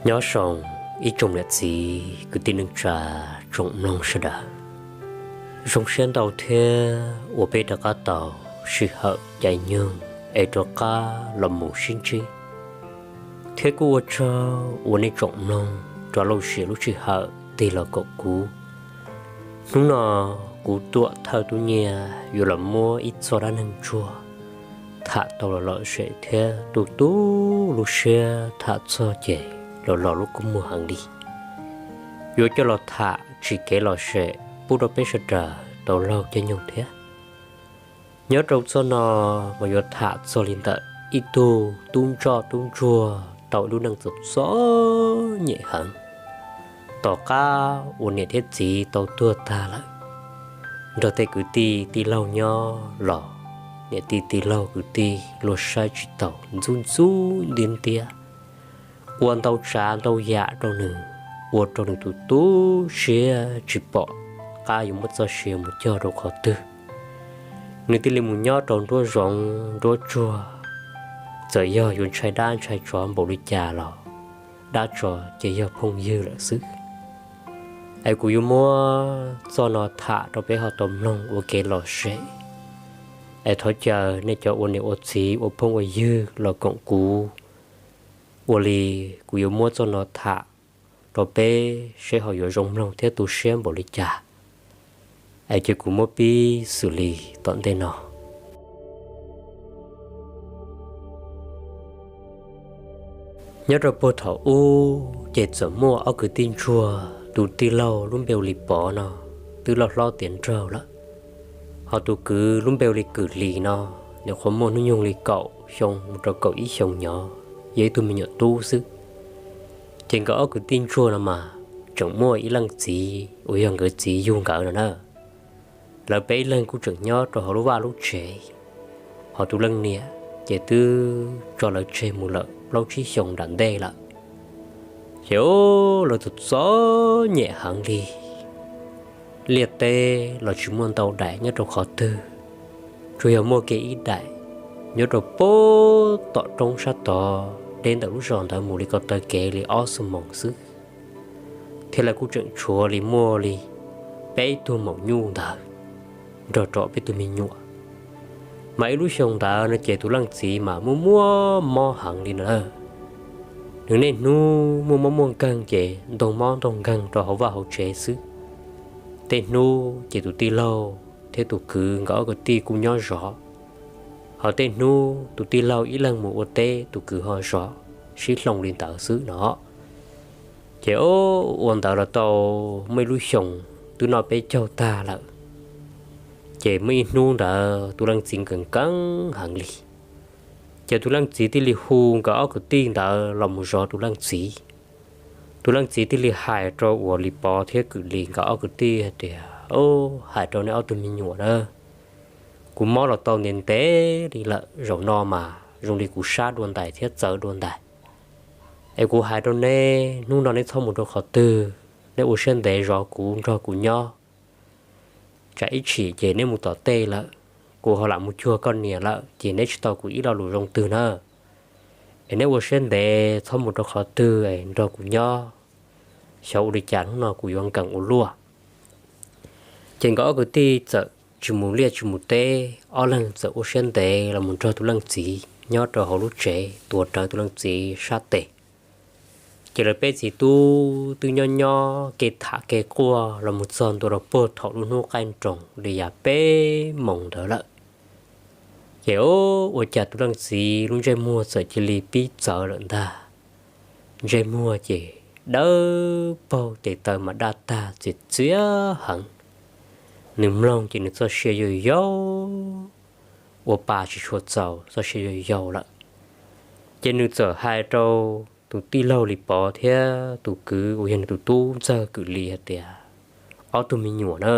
Nyob zoo ib tsoom niam txiv kwv tij neej tsa tsoom mloog sawv daws. Zoo siab ntau thiab uas peb rov qab tau sij hawm caij nyoog es rov qab los mus sib ntsib, thiab kuj ua tsaug uas nej tsoom mloog rov lub sij hawm tig los koom kuv. Hnub no kuv Tuam Thawj Tub Nyiaj yuav los muab ib txoj dab neeg ntsuag tham tau los lom zem thiab tu tu lub siab tham txog ces los los lub kua muag heev li. Yuav coj los tham tsim kev lom zem pub rau peb sawv daws tau laug caij nyoog thiab. Nyob rau txoj no mas yuav tham txog li ntawm ib tug tub ntsoj tub ntsuag tau ib lub neej txom txom nyem heev. Tom qab uas niam thiab txiv tau tuag tag lawm, nrog tej kwv tij tij laug nyob los niam tij tij laug kwv tij luag saib tsis taus ntxub ntxub ntiab ntiab, ua ntau tsav ntau yam rau nws, ua rau nws tus tu siab tsis pom qab yuav muab txoj sia mus cog rau qhov twg. Nws thiaj li mus nyob rau nruab zoov nruab tsuag, txawm yog yuav ntshai dab ntshai tsov npaum li cas los dab tsov ces yog phooj ywg lawm xwb. Es kuv yuav muab txoj no tham rau peb ho tau mloog ua kev lom zem. Es thov caw nej cov ua niam ua txiv ua phooj ua ywg los koom kuv ua li. Kuv yuav muab txoj no tham rau peb seb ho yuav zoo mloog thiab tu siab npaum li cas. Es ces kuv muab pib xws li tom ntej no. Nyob rau puag thaum ub ces txawm muaj ob kwv tij ntsuag, tus tij laug lub npe ua li Pov no twb loj hlob tiav nraug lawm, ho tus kwv lub npe ua li Kwm Lis no nws qhuav muaj hnub nyoog li kaum xyoo mus rau kaum ib xyoos nyob, yog ib tug me nyuam tub xwb. Ces nkawd ob kwv tij ntsuag no mas tseem muaj ib leej txiv uas yog nkawd txiv yug nkawd no na. Lawv peb leeg kuj tseem nyob rau hauv lub vaj lub tsev, ho tus leej niam ces twb tso lawv tseg mus lawm plaub tsib xyoos nram ntej lawm. Ces lawv txom txom nyem heev li, liaj teb los tsis muaj ntau daim nyob rau qhov twg, tsuas yog muaj kiag ib daim nyob rau puag tom roob sab tod deb ntawm lub zos ntawd mus li ko taw kev li ob xuab moos xwb, thiab lawv kuj tseem tshuav li muaj li peb tug maum nyuj ntawd nrog rau peb tug me nyuam. Mas ib lub xyoo ntawd no ces tus leej txiv mas muaj muaj mob heev li na. Nws niaj hnub muaj mob muaj nkeeg ces ntoog mob ntoog nkeeg rau hauv vaj hauv tsev xwb. Tej hnub ces tus tij laug thiab tus kwv nkawd ob kwv tij kuj nyob zov, ho tej hnub tus tij laug ib leeg mus ua teb tus kwv ho zov, sib hloov li ntawd xwb no. Ces ua ntawd los tau muaj ib lub xyoos twb noj peb caug tag lawm. Ces muaj ib hnub ntawd tus leej txiv nkees nkees heev li. Ces tus leej txiv thiaj li hu nkawd ob kwv tij ntawd los mus zov tus leej txiv. Tus leej txiv thiaj li hais rau uas li Pov thiab Kwm Lis nkawd ob kwv tij hais tias, Hais rau nej ob tug me nyuam na, kuv mob los tau ntev ntev li lawm, zaum no mas zoo li kuv sab dua ntais thiab txawv dua ntais. Es kuv hais rau neb, hnub no neb txhob mus rau qhov twg, neb ua siab ntev zov kuv nrog kuv nyob. Tsam ib chim ces neb mus tom tej lawm, kuv ho lam mus cuag koj niam lawm ces neb tsis tau kuv ib lo lus zoo twg na. Es neb ua siab ntev txhob mus rau qhov twg es nrog kuv nyob, xyov ua li cas hnub no kuv yuav nkees ua luaj. Ces nkawd ob kwv tij txawm tsis mus liaj tsis mus teb, ob leeg txawm ua siab ntev los mus nrog tus leej txiv nyob rau hauv lub tsev tuav rawv tus leej txiv sab tes. Ces lawv peb txiv tub twb nyob nyob kev tham kev quaj los mus txog ntua rau puag thaum lub hnub qaij nroos li yam peb moos ntawd lawm. Ces ua cas tus leej txiv lub ntsej muag txawm cia li pib txawv lawm ntag. Ntsej muag ces dawb paug, tes taw mas daj tag, txias txias heev. Nws mloog ces nws txoj sia yau yau, ua pa tsis tshua txaus, txoj sia yau yau lawm. Ces nws txawm hais rau tus tij laug Lis Pov thiab tus kwv uas yog nws tus tub ntxawg Kwm Lis hais tias, ob tug me nyuam na,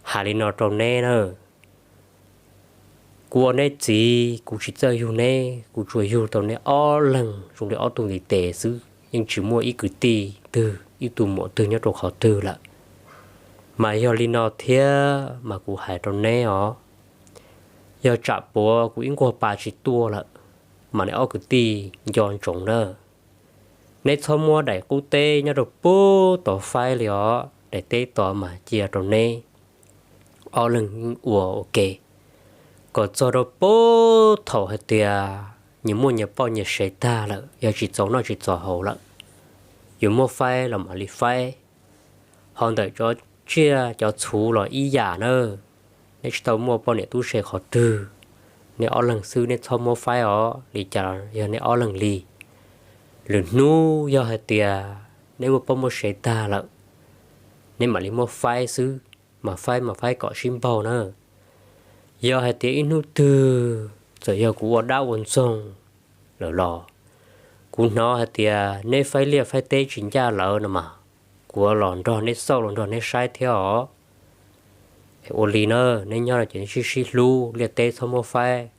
hais li no rau neb na, kuv ua neb txiv kuv tsis txawj yug neb, kuv tsuas yug tau neb ob leeg zoo li ob tug ntiv tes xwb, yeej tsis muaj ib kwv tij twg ib tug muam twg nyob rau qhov twg lawm. Mas yog li no thiab mas kuv hais rau neb os, yog tsam puav kuv ib nquag pa tsis tuaj lawm, mas neb ob kwv tij nco ntsoov na, neb txhob muab daim qub teb nyob rau puag tod faib li os, daim teb tod mas cia rau neb ob leeg ua ua ke, kom txog rau puag thaum hais tias nyias muaj nyias poj nyias sev tag lawm, yog tsis txaus noj tsis txaus haus lawm, yuav muab faib los mam li faib. Ho ntawm cov tsiaj cov txhuv los ib yam na, neb tsis tau muaj poj niam tub se qhov twg, neb ob leeg xwb neb txhob muab faib os, li cas yog neb ob leeg li. Lwm hnub yog hais tias neb muaj poj muaj sev tag lawm, neb mam li muab faib xwb, mas faib mas faib kom sib npaug na. Yog hais tias ib hnub twg txawm yog kuv ua dab ua ntxoog lawm los, kuv hnov hais tias neb faib liaj faib teb tsis ncaj lawm no mas, kuv los nrog neb xauj los nrog neb saib thiab os. Es ua li na, neb nyob no ces neb sib sib hlub, liaj teb txhob muab faib.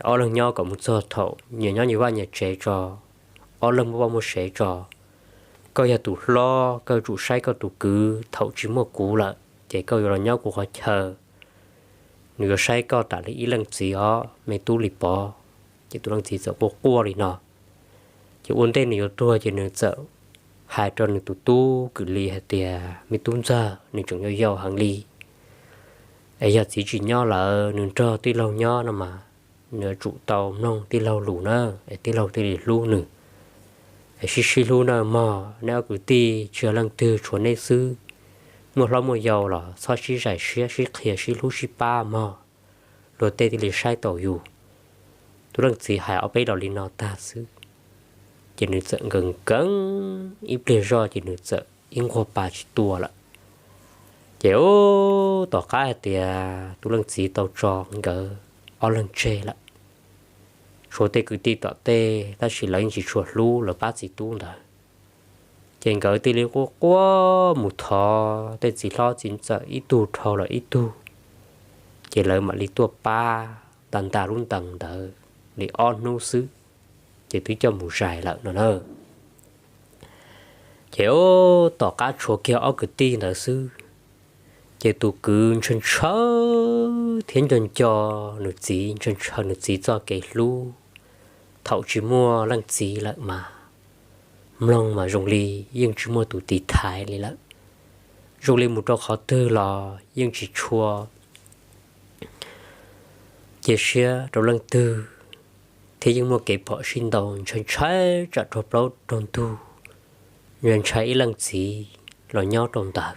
Ob leeg nyob kom mus txog thaum nyias nyob nyias vaj nyias tsev tso, ob leeg muaj poj muaj sev tso. Koj yog tus hlob koj yuav tsum saib koj tus kwv, thaum tsis muaj kuv lawm ces koj yuav los nyob kuv qhov chaw, nws yuav saib koj tas li ib leej txiv os me tub Lis Pov. Ces tus leej txiv txawm quaj quaj li no. Ces ua ntej nws yuav tuag ces nws txawm hais rau nws tus tub Kwm Lis hais tias, me tub ntxawg, nws tseem yau yau heev li, es yog txiv tsis nyob lawm nws nrog tij laug nyob no mas, nws yuav tsum tau mloog tij laug lus na, es tij laug thiaj li hlub nws. Es sib sib hlub na mog, neb ob kwv tij tsis yog leej twg tshuav neb xwb, muaj hlob muaj yau los txhob sib zais siab sib qhia sib hlub sib pab mog, luag tej thiaj li saib taus yus. Tus leej txiv hais ob peb los li no tag xwb, ces nws txawm nkees nkees ib pliag zoj ces nws txawm ib nquag pa tsis tua lawm. Ces ub, tom qab hais tias tus leej txiv tau tso nkawd ob leeg tseg lawm, tshuav tej kwv tij tom tej tab sis lawv yeej tsis tshua hlub lawv pab txiv tub ntawd. Ces nkawd thiaj li quaj quaj mus thov tej txiv hlob txiv ntxawm ib tug dhau los ib tug, ces lawv mam li tuaj pab nta nta lub ntees ntawd li ob hnub xwb, ces twb coj mus zais lawm no na. Ces ub, tom qab tshuav kiag ob kwv tij ntawd xwb, ces tus kwv ntshaw ntshaw thiab nco nco nws txiv, ntshaw ntshaw nws txiv txoj kev hlub thaum tsis muaj leej txiv lawm mas, mloog mas zoo li yeej tsis muaj tus tiv thaiv li lawm, zoo li mus rau qhov twg los yeej tsis tshua cia siab rau leej twg, thiab yeej muaj kev phom sij ntau, ntshai ntshai tsam raug plaub raug ntug, ntshai ib leej txiv los nyob rau ntawd.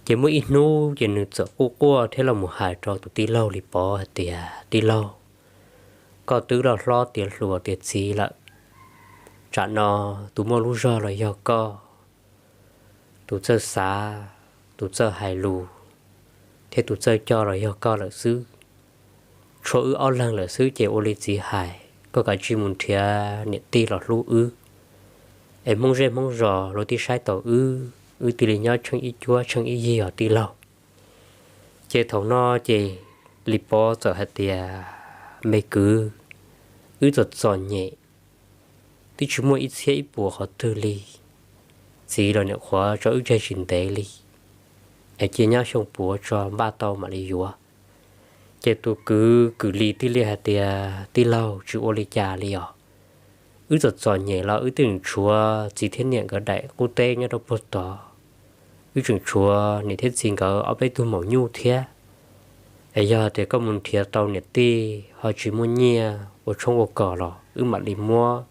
Ces muaj ib hnub ces nws txawm quaj quaj thiab los mus hais rau tus tij laug Lis Pov hais tias, tij laug, koj twb loj hlob tiav hluas tiav txiv lawm, tsam no tus muaj lub zog los yog koj, tus txawj xav, tus txawj hais lus, thiab tus txawj coj los yog koj lawm xwb. Tshuav wb ob leeg lawm xwb ces ua li txiv hais, koj kav tsij mus nrhiav niam tij los hlub wb, es hmoob zej hmoob zos luag thiaj saib taus wb, wb thiaj li nyob tsheej ib cuab tsheej ib yig os tij laug. Ces thaum no ces Lis Pov txawm hais tias, me kwv, wb txom txom nyem, twb tsis muaj ib txhiab ib puas qhov twg li, txiv los niam qhuav tso wb tseg tsis ntev li, es cia nyob xyoo puav tso npaj tau mam li yuav. Ces tus kwv Kwm Lis thiaj li hais tias, tij laug, tsis ua li cas li os. Wb txom txom nyem los wb twb tseem tshuav txiv thiab niam nkawd daim qub teb nyob rau puag tod, wb tseem tshuav niam thiab txiv nkawd ob peb tug maum nyuj thiab. Es yog tias koj mus nrhiav tau niam tij ho tsis muaj nyiaj ua tshoob ua kos los wb mam li muab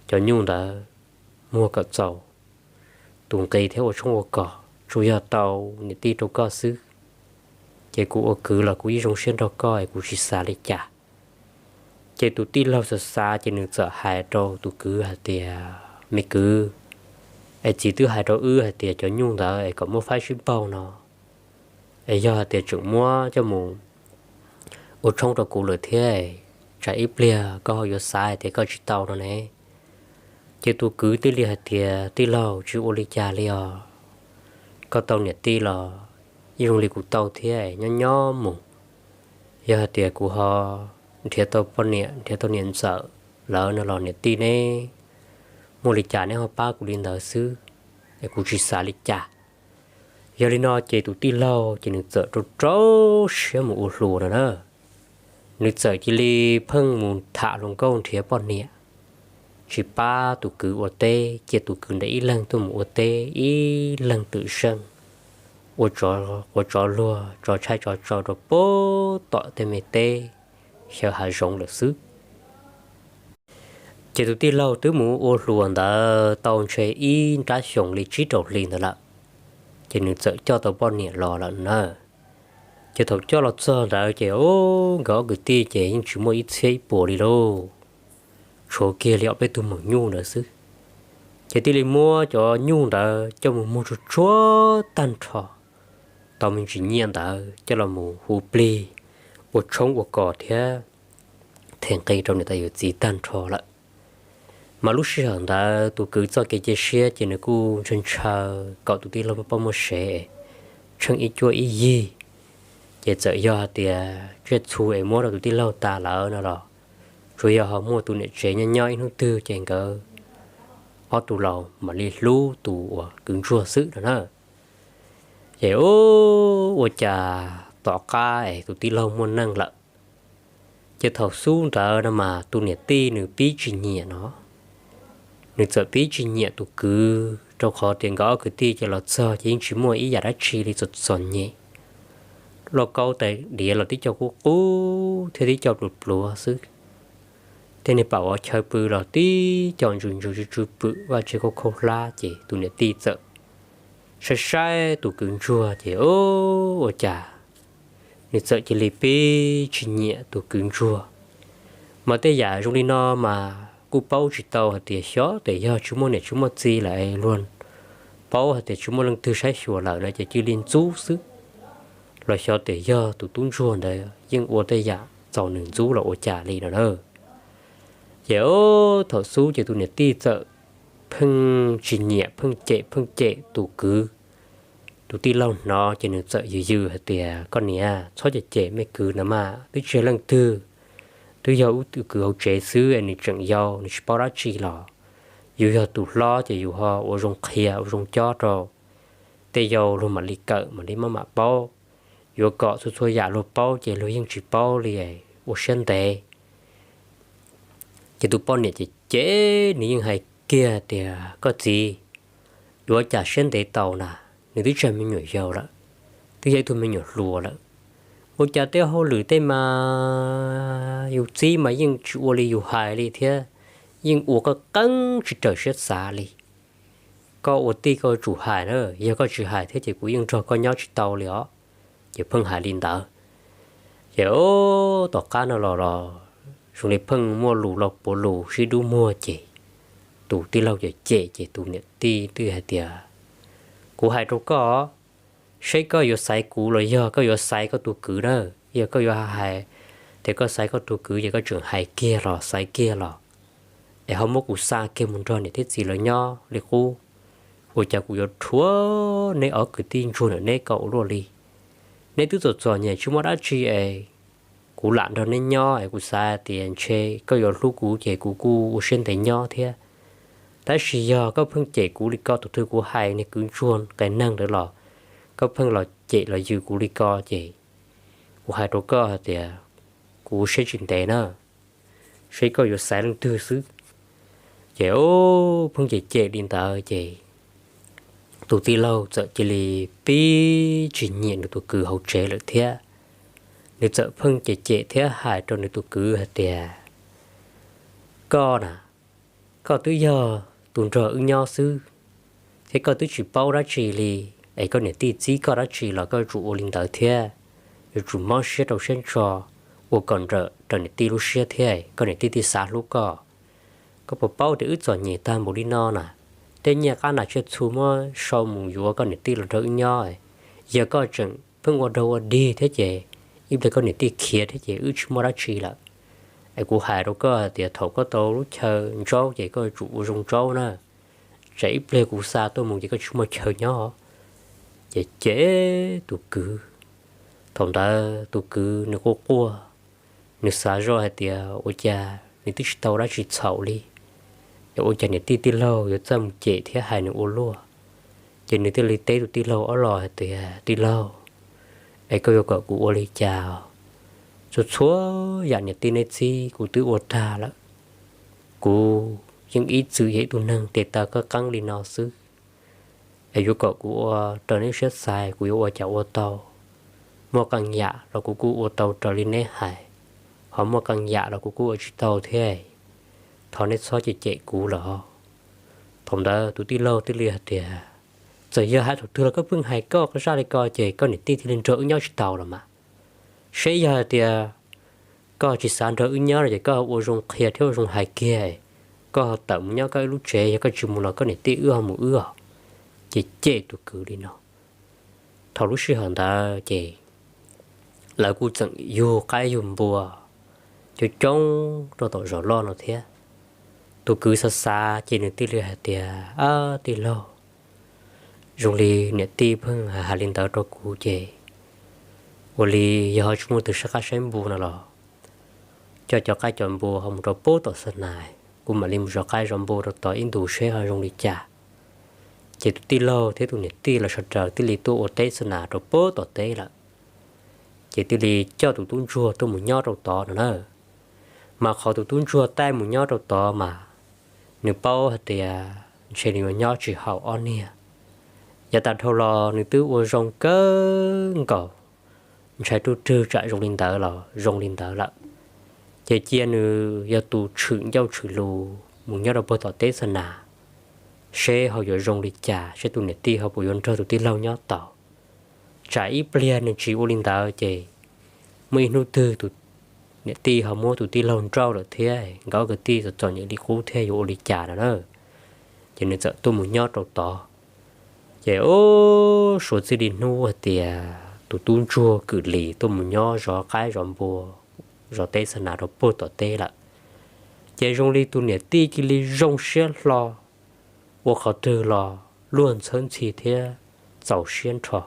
cov nyuj ntawd muag kom txaus tus nqi thiab ua tshoob ua kos, tsuas yog tau niam tij rau koj xwb. Ces kuv ua kwv los kuv yeej zoo siab nrog koj es kuv tsis xav li cas. Ces tus tij laug xav xav ces nws txawm hais rau tus kwv hais tias, me kwv, es txiv twb hais rau wb hais tias cov nyuj ntawd es kom muab faib sib npaug no, es yog hais tias tseem muab coj mus ua tshoob rau kuv lawm thiab, tsam ib pliag koj ho yuav xav hais tias koj tsis tau no ne. Ces tus kwv thiaj li hais tias, Tij laug, tsis ua li cas li os. Koj tau niam tij los yeej zoo li kuv tau thiab, nyob nyob mus, yog hais tias kuv ho nrhiav tau poj niam, nrhiav tau niam ntxawm lawm no los niam tij neb muaj li cas neb ho pab kuv li ntawd xwb, es kuv tsis xav li cas. Yog li no ces tus tij laug ces nws txawm rau rau siab mus ua hluas no na. Nws txawm cia li pheej mus tham hluas nkauj nrhiav poj niam, tsis pab tus kwv ua teb, cia tus kwv ntawd ib leeg tuaj mus ua teb ib leeg twm zeej, ua quav tsov luag, tsov tshaib tsov tsau rau pem tom tej me teb xyaw hav zoov lawm xwb. Ces tus tij laug twb mus ua hluas ntawd tau ntshe ib nrab xyoos li tsib rau hli ntawd lawm, ces nws txawm coj tau poj niam los lawm na. Ces thaum coj los txog ntawd ces nkawd ob kwv tij ces yeej tsis muaj ib txhiab ib puas li lauj, tshuav kiag li ob peb tug maum nyuj ntawd xwb. Ces thiaj li muab cov nyuj ntawd coj mus muag tsuag tsuag tag nrho, tau me ntsis nyiaj ntawd coj los mus hu plig, ua tshoob ua kos thiab them nqi rau niam tais yawm txiv tag nrho lawm. Mas lub sij hawm ntawd tus kwv txoj kev cia siab ces nws kuj ntshaw ntshaw kom tus tij laug muaj poj muaj sev, tsheej ib cuab ib yig. Ces txawm yog hais tias tsiaj txhu es muab rau tus tij laug tas lawm no los, tsuas yog ho muaj tus niam tsev nyob nyob ib hnub twg ces nkawd ob tug laus mam li hlub tus uas kwv ntsuag xwb no na. Ces ua cas tom qab es tus tij laug muaj neej lawm, ces thaum xub ntawd no mas tus niam tij nws pib tsis nyiam no, nws txawm pib tsis nyiam tus kwv, rau qhov tias nkawd ob kwv tij ces los txog ces yeej tsis muaj ib yam dab tsi li, txom txom nyem, lauj kaub tais diav los tib co qub qub thiab tib co pluav pluav xwb. Tej niag pam vov chaw pw los tib co ntsus ntsus tsw tsw pwm, vaj tse khaub khaub hlab, ces tus niam tij txawm saib saib tus kwv ntsuag ces ua cas nws txawm cia li pib tsis nyiam tus kwv ntsuag. Mas tej yam zoo li no mas kuj paub tsis tau hais tias xyov tes yog tsis muaj niam tsis muaj txiv lawm es luag paub hais tias tsis muaj leej twg saib xyuas lawm no ces cia li ntxub xwb, los xyov tes yog tus tub ntsuag ntawd yeej ua tej yam txaus nws ntxub los ua cas li no na. Ces thaum xub ces tus niam tij txawm pheej tsis nyiam, pheej cem pheej cem tus kwv. Tus tij laug hnov ces nws txawm yws yws hais tias, Koj niam, txhob cem cem me kwv ntawd mas, twb tsis yog leej twg, twb yog wb tus kwv hauv tsev xwb es nws tseem yau, nws tsis paub dab tsi los. Yus yog tus hlob ces yus ho ua zoo qhia ua zoo cob rau tej yau luag mam li kawm mam li maj mam paub. Yuav kom txhua txhua yam luag paub ces luag yeej tsis paub li, ua siab ntev. Ces tus poj niam ces cem, nws yeej hais kiag tias, Koj txiv, yuav cas siab ntev tau na, nws twb tsis yog me nyuam yaus lawm, twb yog ib tug me nyuam hluas lawm. Ua cas tej hauj lwm tej mas yus txib mas yeej tsis ua li yus hais li thiab, yeej ua qeeb qeeb tsis raws siab xav li. Koj ua tij koj yuav tsum hais na, yog koj tsis hais thiab ces kuv yeej nrog koj nyob tsis tau li os. Ces pheej hais li ntawd. Ces tom qab no los los zoo li pheej muaj lus los puav lus sib dub muag ces tus tij laug ces cem ces tus niam tij twb hais tias, Kuv hais rau koj, seb koj yuav xaiv kuv los yog koj yuav xaiv koj tus kwv na. Yog koj yuav hais tias koj xaiv koj tus kwv ces koj tseem hais kiag los xaiv kiag los, es ho muab kuv xa kiag mus nrog niam thiab txiv lawv nyob li qub. Ua cas kuv yuav rhuav neb ob kwv tij ntsuag ntawm neb kom ua luaj li. Neb twb txom txom nyem tsis muaj dab tsi es kuv lam nrog neb nyob es kuv xav tias ntshe koj yuav hlub kuv ces kuv kuj ua siab ntev nyob thiab. Tab sis yog koj pheej cem kuv li ko, thaum twg kuv hais niag kwv ntsuag qias neeg ntawd los koj pheej los cem los yws kuv li ko ces kuv hais rau koj hais tias kuv ua siab tsis ntev na, seb koj yuav xaiv leej twg xwb. Ces pheej cem cem li ntawd ces tus tij laug txawm cia li pib tsis nyiam nws tus kwv hauv tsev lawm thiab. Nws txawm pheej cem cem thiab hais rau nws tus kwv hais tias, Koj na, koj twb yog tus nrog wb nyob xwb, thiab koj twb tsis paub dab tsi li, es koj niam tij txib koj dab tsi los koj yuav tsum ua li ntawd thiab. Yuav tsum mob siab rau siab ntso, ua kom nrawm raws niam tij lub siab thiab koj niam tij thiaj xav hlub koj. Koj puas paub tias wb txom nyem tag npaum li no na, tej nyiaj qab nas tsiaj txhu muab sau mus yuav koj niam tij los nrog wb nyob. Yog koj tseem pheej ua dog ua dig thiab ces ib pliag koj niam tij khiav thiab ces wb tsis muaj dab tsi lawm. Es kuv hais rau koj hais tias thaum koj tau lub chaw ntsaub ces koj yuav tsum ua zoo ntsaub na, tsam ib pliag kuv xa tuaj mus ces koj tsis muaj chaw nyob. Ces cem tus kwv. Thaum ntawd tus kwv nws quaj quaj, nws xav zoj hais tias ua cas nws twb tsis tau dab tsi txhaum li, es ua cas niam tij tij laug yuav txawj mus cem thiab hais nws ua luaj. Ces nws thiaj li teb tus tij laug ob los hais tias, Tij laug, es koj yuav kom kuv ua li cas? Txhua txhua yam niam tij neb txib kuv twb ua tag lawm. Kuv yeej ib txwm yog ib tug neeg tes taw qab qeeb li no xwb. Es yuav kom kuv ua raws neb siab xaiv, kuv yuav ua cas ua tau? Muaj qee yam los kuv kuj ua tau raws li neb hais, ho muaj qee yam los kuv kuj ua tsis tau thiab. Thov neb txhob cem cem kuv lawm. Thaum ntawd tus tij laug thiaj li hais tias, Txawm yog hais thaum twg los koj pheej hais koj zaj li ko ces koj niam tij thiaj li nrog wb nyob tsis tau los mas. Seb yog hais tias koj tsis xav nrog wb nyob no ces koj ua zoo qhia thiab ua zoo hais kiag, koj tawm mus nyob koj ib lub tsev, yog koj tsis mus los koj niam tij wb ho mus wb os. Ces cem tus kwv li no. Thaum lub sij hawm ntawd ces lawv kuj tseem yug qaib yug npua coob coob rau tom zos loj no thiab. Tus kwv xav xav ces nws thiaj li hais tias, Ab tij laug, zoo li niam tij pheej hais li ntawd rau kuv ces ua li yog ho tsis muaj tus saib qaib saib npua no los coj cov qaib cov npua ho mus rau pem tom xa nas, kuv mam li mus zov qaib zov npua rau tod ib ntus seb ho zoo li cas. Ces tus tij laug thiab tus niam tij los sawv daws thiaj li tuaj ua teb xa nas rau pem tom teb lawm. Ces thiaj li coj tus tub ntsuag tuaj mus nyob rau tod no na. Mas qhov tus tub ntsuag taij mus nyob rau tod mas nws paub hais tias ntshe nws yuav nyob tsis haum ob niag. Yav tas dhau los nws twb ua zoo kawg nkaus, ntshai ruj rwg tsam zoo li ntawd los zoo li ntawd lawm. Ces cia nws yog tus tshwm ncauj tshwm lus mus nyob rau pem tom teb xa nas, seb ho yuav zoo li cas, seb tus niam tij ho puas yuav nrog tus tij laug nyob tau. Tsam ib pliag nws tsis ua li ntawd ces muaj ib hnub twg tus niam tij ho muab tus tij laug nrauj lawm thiab nkawd kwv tij txom txom nyem li qub thiab yuav ua li cas no na. Ces nws txawm tuaj mus nyob rau tod. Ces ub, suav txij li hnub hais tias tus tub ntsuag kwm lis tuaj mus nyob zov qaib zov npua, zov teb xa nas rau pem tom teb lawm, ces zoo li tus niam tij cia li zoo siab hlo, ua qhov twg los luag ntxhawb ntxhi thiab txaus siab nrho.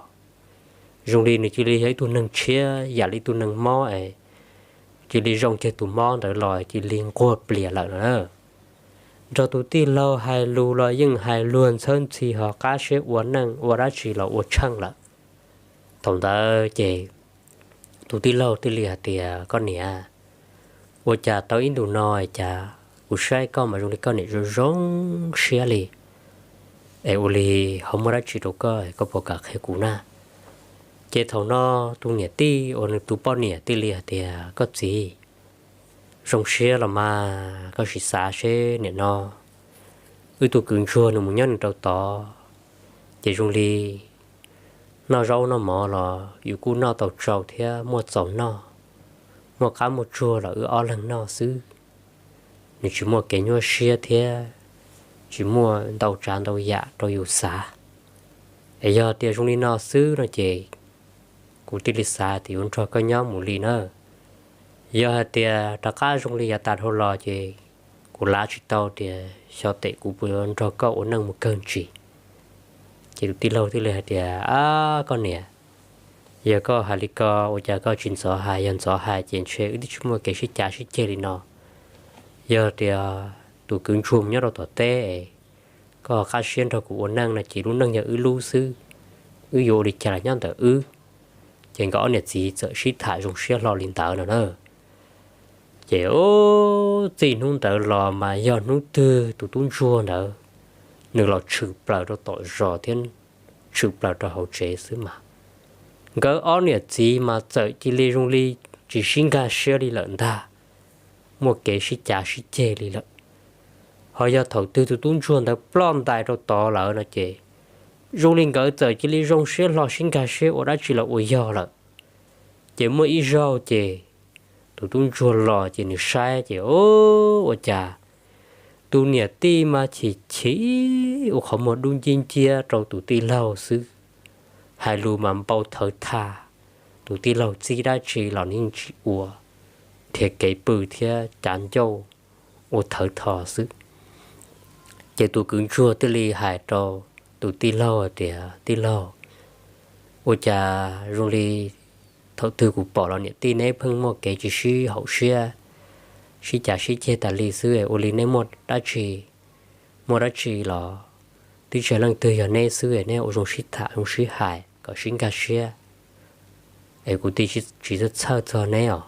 Zoo li nws cia li yog ib tug neeg tshiab yam li tus neeg mob es cia li zoo kiag tus mob ntawd los cia li nquag plias lawm no na. Nrog tus tij laug hais lus los yeej hais luag ntxhawb ntxhi, ho qab siab ua neej ua dab tsi los ua tsheej lawm. Thaum ntawd ces tus tij laug thiaj li hais tias, Koj niam, ua cas tau ib ntus no es cas kuv saib koj mas zoo li koj niam zoo zoo siab li, es ua li ho muaj dab tsi rau koj, koj puas kam qhia kuv na? Ces thaum no tus niam tij uas nws tus poj niam thiaj li hais tias, Koj txiv, zoo siab los mas koj sim xav seb nim no wb tus kwv ntsuag nws mus nyob nws rau tod, ces zoo li noj zaub noj mov los yus kuj noj tau tsau thiab muaj txaus noj, muaj qab muaj tsuag los wb ob leeg noj xwb. Nws tsis muaj kev nyuaj siab thiab tsis muaj ntau tsav ntau yam rau yus xav. Es yog tias zoo li no xwb no ces kuv thiaj li xav tias yuav nrog koj nyob mus li na. Yog hais tias rov qab zoo li yav tas dhau los ces kuv lav tsis tau tias xyov tes kuv puas yuav nrog koj ua neej mus kawg ntsis. Ces tus tij laug thiaj li hais tias, Ab koj niam, yog koj hais li ko ua cas koj tsis ntxov hais? Yog ntxov hais ces ntshe wb twb tsis muaj kev sib cav sib ceg li no. Yog tias tus kwv ntsuag mus nyob rau tom teb, koj qab siab nrog kuv ua neej no ces lub neej yog wb lub xwb, wb yuav ua li cas los nyob ntawm wb. Ces nkawd ob niam txiv txawm sib tham zoo siab hlo li ntawd no na. Ces ub, txij hnub ntawd los mas yog hnub twg tus tub ntsuag ntawd nws los tshwm plaws rau tom zos thiab tshwm plaws rau hauv tsev xwb mas nkawd ob niam txiv mas txawm cia li zoo li tsis sib nkag siab li lawm ntag, muaj kev sib cav sib ceg li lawm. Ho yog thaum twg tus tub ntsuag ntawd ploj ntais rau tod lawm no ces zoo li nkawd txawm cia li zoo siab hlo sib nkag siab ua dab tsi los ua yog lawm. Ces muaj ib zaug ces tus tub ntsuag los ces nws saib ces, Ub, ua cas tus niam tij mas chim chim ua qhov muag dub nciab nciab rau tus tij laug xwb, hais lus mas npau thawv thaj, tus tij laug txib dab tsi los nws yeej tsis ua, nrhiav kev pw thiab cav ncauj ua thawv tho xwb. Ces tus kwv ntsuag thiaj li hais rau tus tij laug hais tias, Tij laug, ua cas zoo li thaum twg kuv pom los niam tij neb pheej muaj kev tsis sib haum siab, sib cav sib ceg tas li xwb, ua li neb muaj dab tsi, muaj dab tsi los twb tsis yog leej twg, yog neb xwb, neb ua zoo sib tham zoo sib hais kom sib nkag siab es kuv thiaj tsis txhawj txog neb os.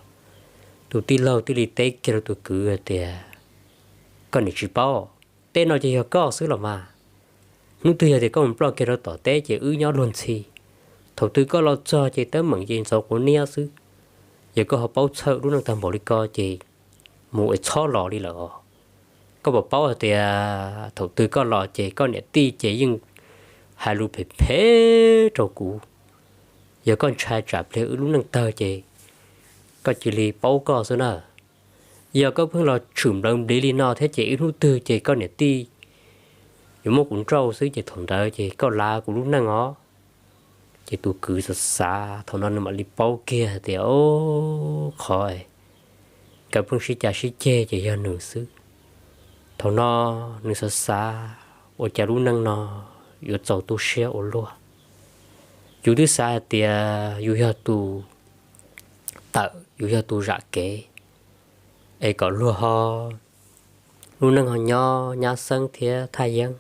Tus tij laug thiaj li teb kiag rau tus kwv hais tias, Koj niam tsis paub, tej no ces yog koj xwb los mas. Hnub twg yog tias koj mus ploj kiag rau tom teb ces wb nyob luag ntxhi. Thaum twg koj los txog ces teeb meem ces ntxhov quav niab xwb. Yog koj ho paub txhawj lub neej tag npaum li ko ces mus es txhob los li lawm os. Koj puas paub hais tias thaum twg koj los ces koj niam tij ces yeej hais lus phem phem rau kuv. Yog koj ntshai tsam pliag wb lub neej tawg ces koj cia li paub koj xwb na. Yog koj pheej los tshwm nplawv npliv li no thiab ces ib hnub twg ces koj niam tij yuav muab kuv nrauj xwb ces thaum ntawd ces koj lav kuv lub neej os. Ces tus kwv xav xav thaum no nws mam li paub kiag tias, o, qhov nkawd pheej sib cav sib ceg ces yog nws xwb. Thaum no nws xav xav, ua cas lub neej no yuav txaus tu siab ua luaj. Yus twb xav hais tias yus yog tus tawm, yus yog tus zam kev, es kom luag ho lub neej ho nyob nyab xeeb thiab thaj yeeb,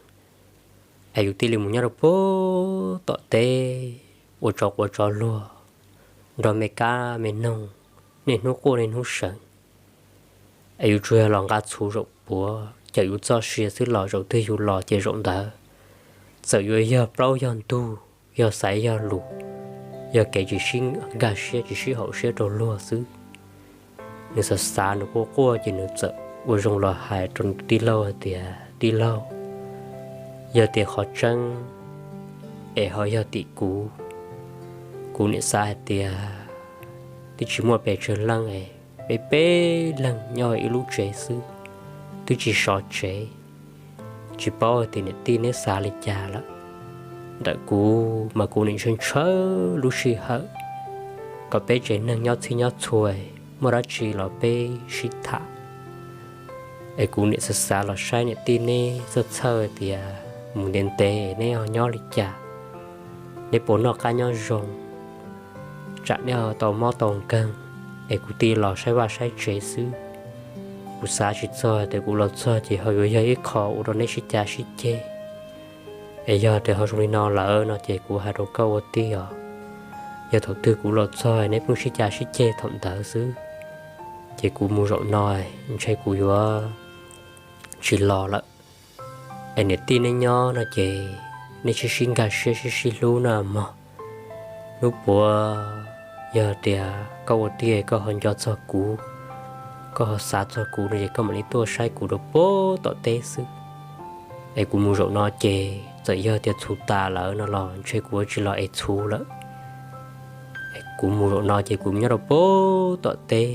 es yus thiaj li mus nyob rau pem tom teb ua tsov quav tsov luag, nrog me kab me noog niaj hnub quaj niaj hnub seev. Es yus tsuas yog los nqa txhuv zaum puav cawm yus txoj sia xwb los zaum twg yus los ces zaum ntawd txawm yuav yog plaub yog ntug, yog xaiv yog lus, yog kev tsis sib nkag siab tsis sib haum siab rau luag xwb. Nws xav xav nws quaj quaj ces nws txawm ua zoo los hais rau nws tij laug hais tias, Tij laug, yog tias qhov tseeb es ho yog tim kuv, kuv niam xav hais tias twb tsis muaj pes tsawg leej es peb peb leeg nyob ib lub tsev xwb, twb tsis sov tsev. Tsis paub hais tias niam tij neb xav li cas lawm. Ntawm kuv mas kuv niam ntshaw ntshaw lub sij hawm kom peb tsev neeg nyob txhij nyob txhua, muaj dab tsi los peb sib tham. Es kuv niam xav xav los saib niam tij neb txhawj txhawj tias mus ntev ntev neb ho nyob li cas, neb puas noj qab nyob zoo, tsam neb ho tau mob tau nkeeg, es kuv thiaj los saib vaj saib tsev xwb. Kuv xav tsis txog tias kuv los txog ces ho yuav yog ib qho ua rau neb sib cav sib ceg. Es yog tias ho zoo li no lawm no ces kuv hais rau koj ua tij os, yog thaum twg kuv los txog neb pheej sib cav sib ceg thaum ntawd xwb, ces kuv mus zaum no ntshe kuv yuav tsis los lawm. Es niam tij neb nyob no ces nej sib sib nkag siab sib sib hlub no mog. Hnub puav yog tias koj ua tij koj ho nco txog kuv, koj ho xav txog kuv no ces koj mam li tuaj saib kuv rau pem tom teb xwb. Es kuv mus zaum no ces txawm yog tias txhuv tas lawm no los ntshe kuv yuav tsis los ev txhuv lawm. Es kuv mus zaum no ces kuv nyob rau pem tom teb.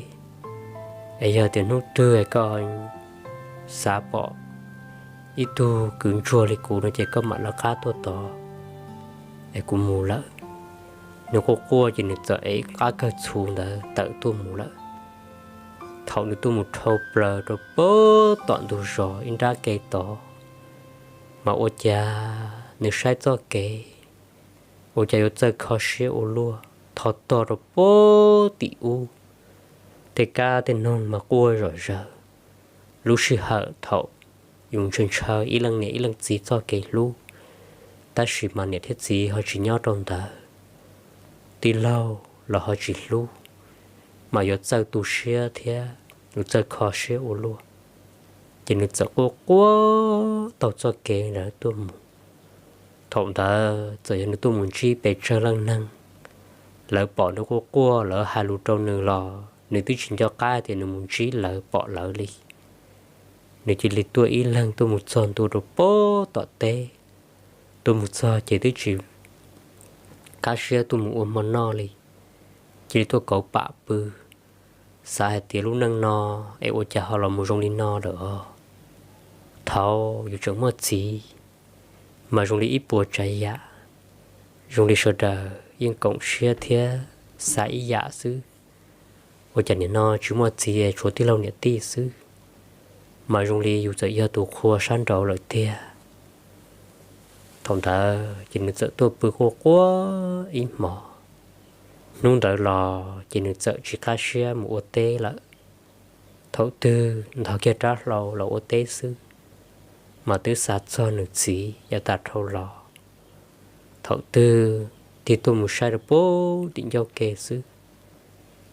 Es yog tias hnub twg koj xav pom ib tug kwv ntsuag li kuv no ces koj mam lawv qab tuaj tod. Es kuv mus lawm. Nws quaj quaj ces nws txawm ev qab kawg txhuv ntawd tawm tuaj mus lawm. Thaum nws tuaj mus dhau plaws rau pem tom ntug zos ib nrab ke tod, mas ua cas nws saib txoj kev ua cas yuav txawj kho siab ua luaj, thov tog rau pem tim ub. Tej kab tej noog mas quaj zom zaws. Lub sij hawm thaum yus ntshaw ntshaw ib leej niam ib leej txiv txoj kev hlub, tab sis mas niam thiab txiv ho tsis nyob rau ntawd, tij laug los ho tsis hlub, mas yuav txawj tu siab thiab yuav txawj kho siab ua luaj. Ces nws txawm quaj quaj taug txoj kev ntawd tuaj mus. Thaum ntawd txawm yog nws tuaj mus ntsib pes tsawg leej neeg, lawv pom nws quaj quaj lawv hais lus rau nws los nws twb tsis nco qab tias nws mus ntsib lawv pom lawv li. Nws cia li tuaj ib leeg tuaj mus txog ntua rau pem tom teb. Tuaj mus txog ces twb tsis qab siab tuaj mus ua hmo noj li, cia li tuaj kauv pam pw. Xav hais tias lub neej no es ua cas ho los mus zoo li no lawm os. Thaum yus tseem muaj txiv mas zoo li ib puas tsav yam, zoo li sawv daws yeej koom siab thiab xav ib yam xwb. Ua cas nim no tsis muaj txiv, tshuav tij laug niam tij xwb, mas zoo li yus txawm yog tus qhua sab nraud lawm tiag. Thaum ntawd ces nws txawm tuaj pw quaj quaj ib hmos. Hnub ntawd los ces nws txawm tsis qab siab mus ua teb lawm. Thaum twg ntog kiag rab hlau los ua teb xwb, mas twb xav txog nws txiv yav tas dhau los. Thaum twg tig tuaj mus saib rau puag tim ncauj ke xwb,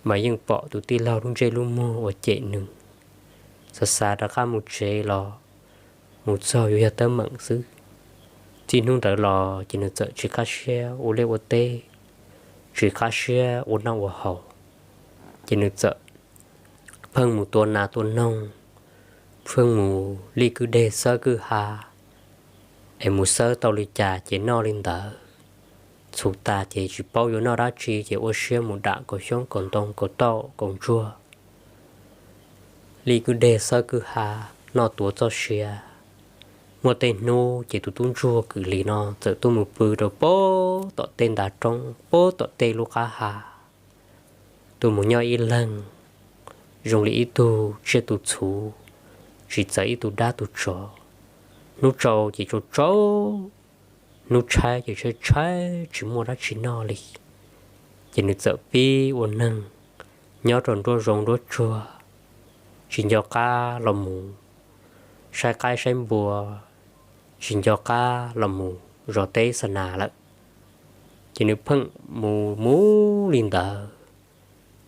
mas yeej pom tus tij laug lub ntsej lub muag uas cem nws. Xav xav rov qab mus tsev los mus txog yuav yog teeb meem xwb. Txij hnub ntawd los ces nws txawm tsis qab siab ua liaj ua teb, tsis qab siab ua noj ua haus. Ces nws txawm pheej mus tua nas tua noog, pheej mus lij kwj deg xawb kwj ha, es mus xawb tau li cas ces noj li ntawd. Txhuv tas ces tsis paub yuav noj dab tsi ces ua siab mus dam kaus xyoob kaus ntoo kaus tauj kaus ntsuag, lij kwj deg xawb kwj ha, noj tuav txoj sia. Muaj tej hnub ces tus tub ntsuag kwm lis no txawm tuaj mus pw rau puag tom tej ntav roob puag tom tej lub qab ha, tuaj mus nyob ib leeg zoo li ib tug tsiaj tus txhuv, tsis txawv ib tug dab tus tsov. Hnub tsaus ces tsaus tsaus, hnub tshaib ces tshaib tshaib tsis muaj dab tsi noj li. Ces nws txawm pib ua neeg nyob rau nruab zoov nruab tsuag, tsis nco qab los mus saib qaib saib npua, tsis nco qab los mus zov teb xa nas lawm. Ces nws pheej mus mus li ntawd,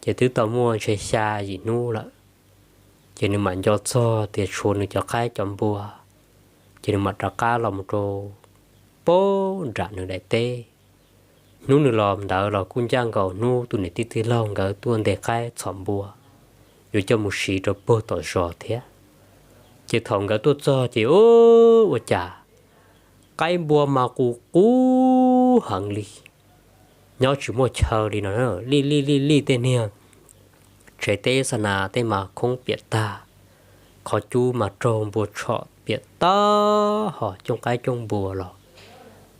ces twb tau muaj ntshe xya yim hnub lawm, ces nws mam nco txog tias tshuav nws cov qaib cov npua, ces nws mam rov qab los mus rau puag nram nws daim teb. Hnub nws los ntawd los kuj ncaj nkaus hnub tus niam tij tij laug nkawd tuaj ntes qaib txhom npua yuav coj mus siv rau puag tom zos thiab. Ces thaum nkawd tuaj txog ces ua cas qaib npua mas qus qus heev li, nyob tsis muaj chaw li no, lij lij lij lij tej niag tsev teb xa nas tej mas khoob piam tag, qhov cub mas raug npua tshom piam tag, ho cooj qaib cooj npua los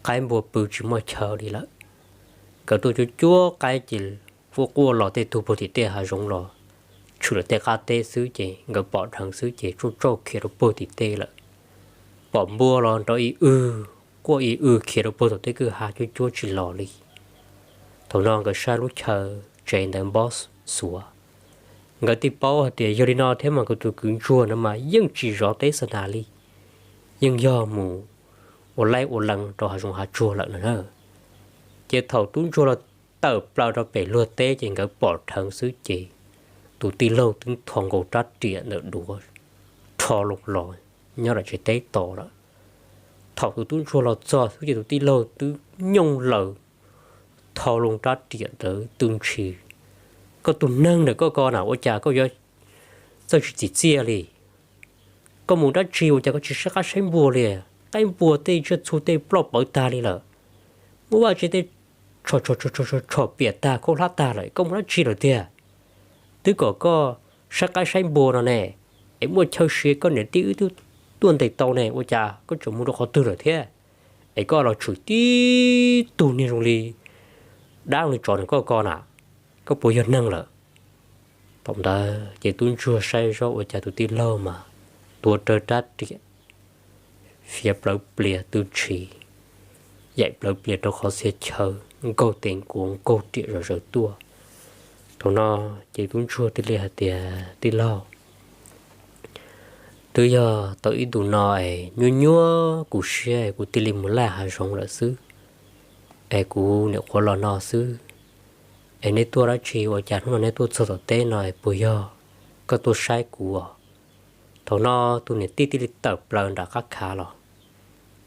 qaib npua pw tsis muaj chaw li lawm. Nkawd tuaj cuab cuab qaib ces quaj quaj los tej tug puag tim tej hav zoov los tshwm lawm tej qab teb xwb ces nkawd pom dheev xwb ces tsauj tsauj khiav rau puag tim tej lawm. Pom npua los nrov ib w, quaj ib w khiav rau puag tom tej kwj ha cuab cuab tsis los li. Thaum no nkawd saib lub chaw tsev ntawd npob xuav, nkawd thiaj paub hais tias yog li no thiab mas nkawd tus kwv ntsuag no mas yeej tsis zov teb xa nas li, yeej yog mus ua laij ua lees rau hav zoov hav tsuag lawm no na. Ces thaum tub ntsuag los tawm plaws rau pem luag teb ces nkawd pom dheev xwb ces tus tij laug twb tho nkaus rab riam ntawm duav rho loo los nyob rau tsev teb tos lawm. Thaum tus tub ntsuag los txog xwb ces tus tij laug twb nyooj laws tho loo rab riam ntawd tw ntshis. Koj tus neeg ntawm koj ko na ua cas koj yuav txawj tsis txim txiaj li? Koj mus dab tsi ua cas koj tsis saib qaib saib npua li? Qaib npua tej tsiaj txhu tej ploj pawv tag li lawm, muab vaj tse tej tshom tshom piam tag khaub hlab tag lawm, koj mus dab tsi lawm tiag? Twb kom koj saib qaib saib npua no ne, es muaj chaw siav koj niam tij wb twb tuaj ntes tau ne, ua cas koj tseem mus rau qhov twg lawm thiab? Es koj los tshwm tib tug niag zoo li dab li tsov ntawm koj ko na, koj puas yog neeg lawm? Thaum ntawd ces tub ntsuag saib zoj ua cas tus tij laug mas tuav rawv rab riam, fiav plawv plias tw ntshis, yaim plawv plias rau qhov txhia chaw, nkaug tes nkuav nkaug riam zom zaws tuaj. Thaum no ces tub ntsuag thiaj li hais tias, Tij laug, twb yog tau ib ntus no es nyuaj nyuaj kuv siab es kuv thiaj li mus laij hav zoov lawm xwb, es kuv nyuam qhuav los no xwb. Es neb tuaj dab tsi ua cas hnub no neb tuaj txog tom teb no es puas yog koj tuaj saib kuv os? Thaum no tus niam tij thiaj li tawm plaws nram qab khav los,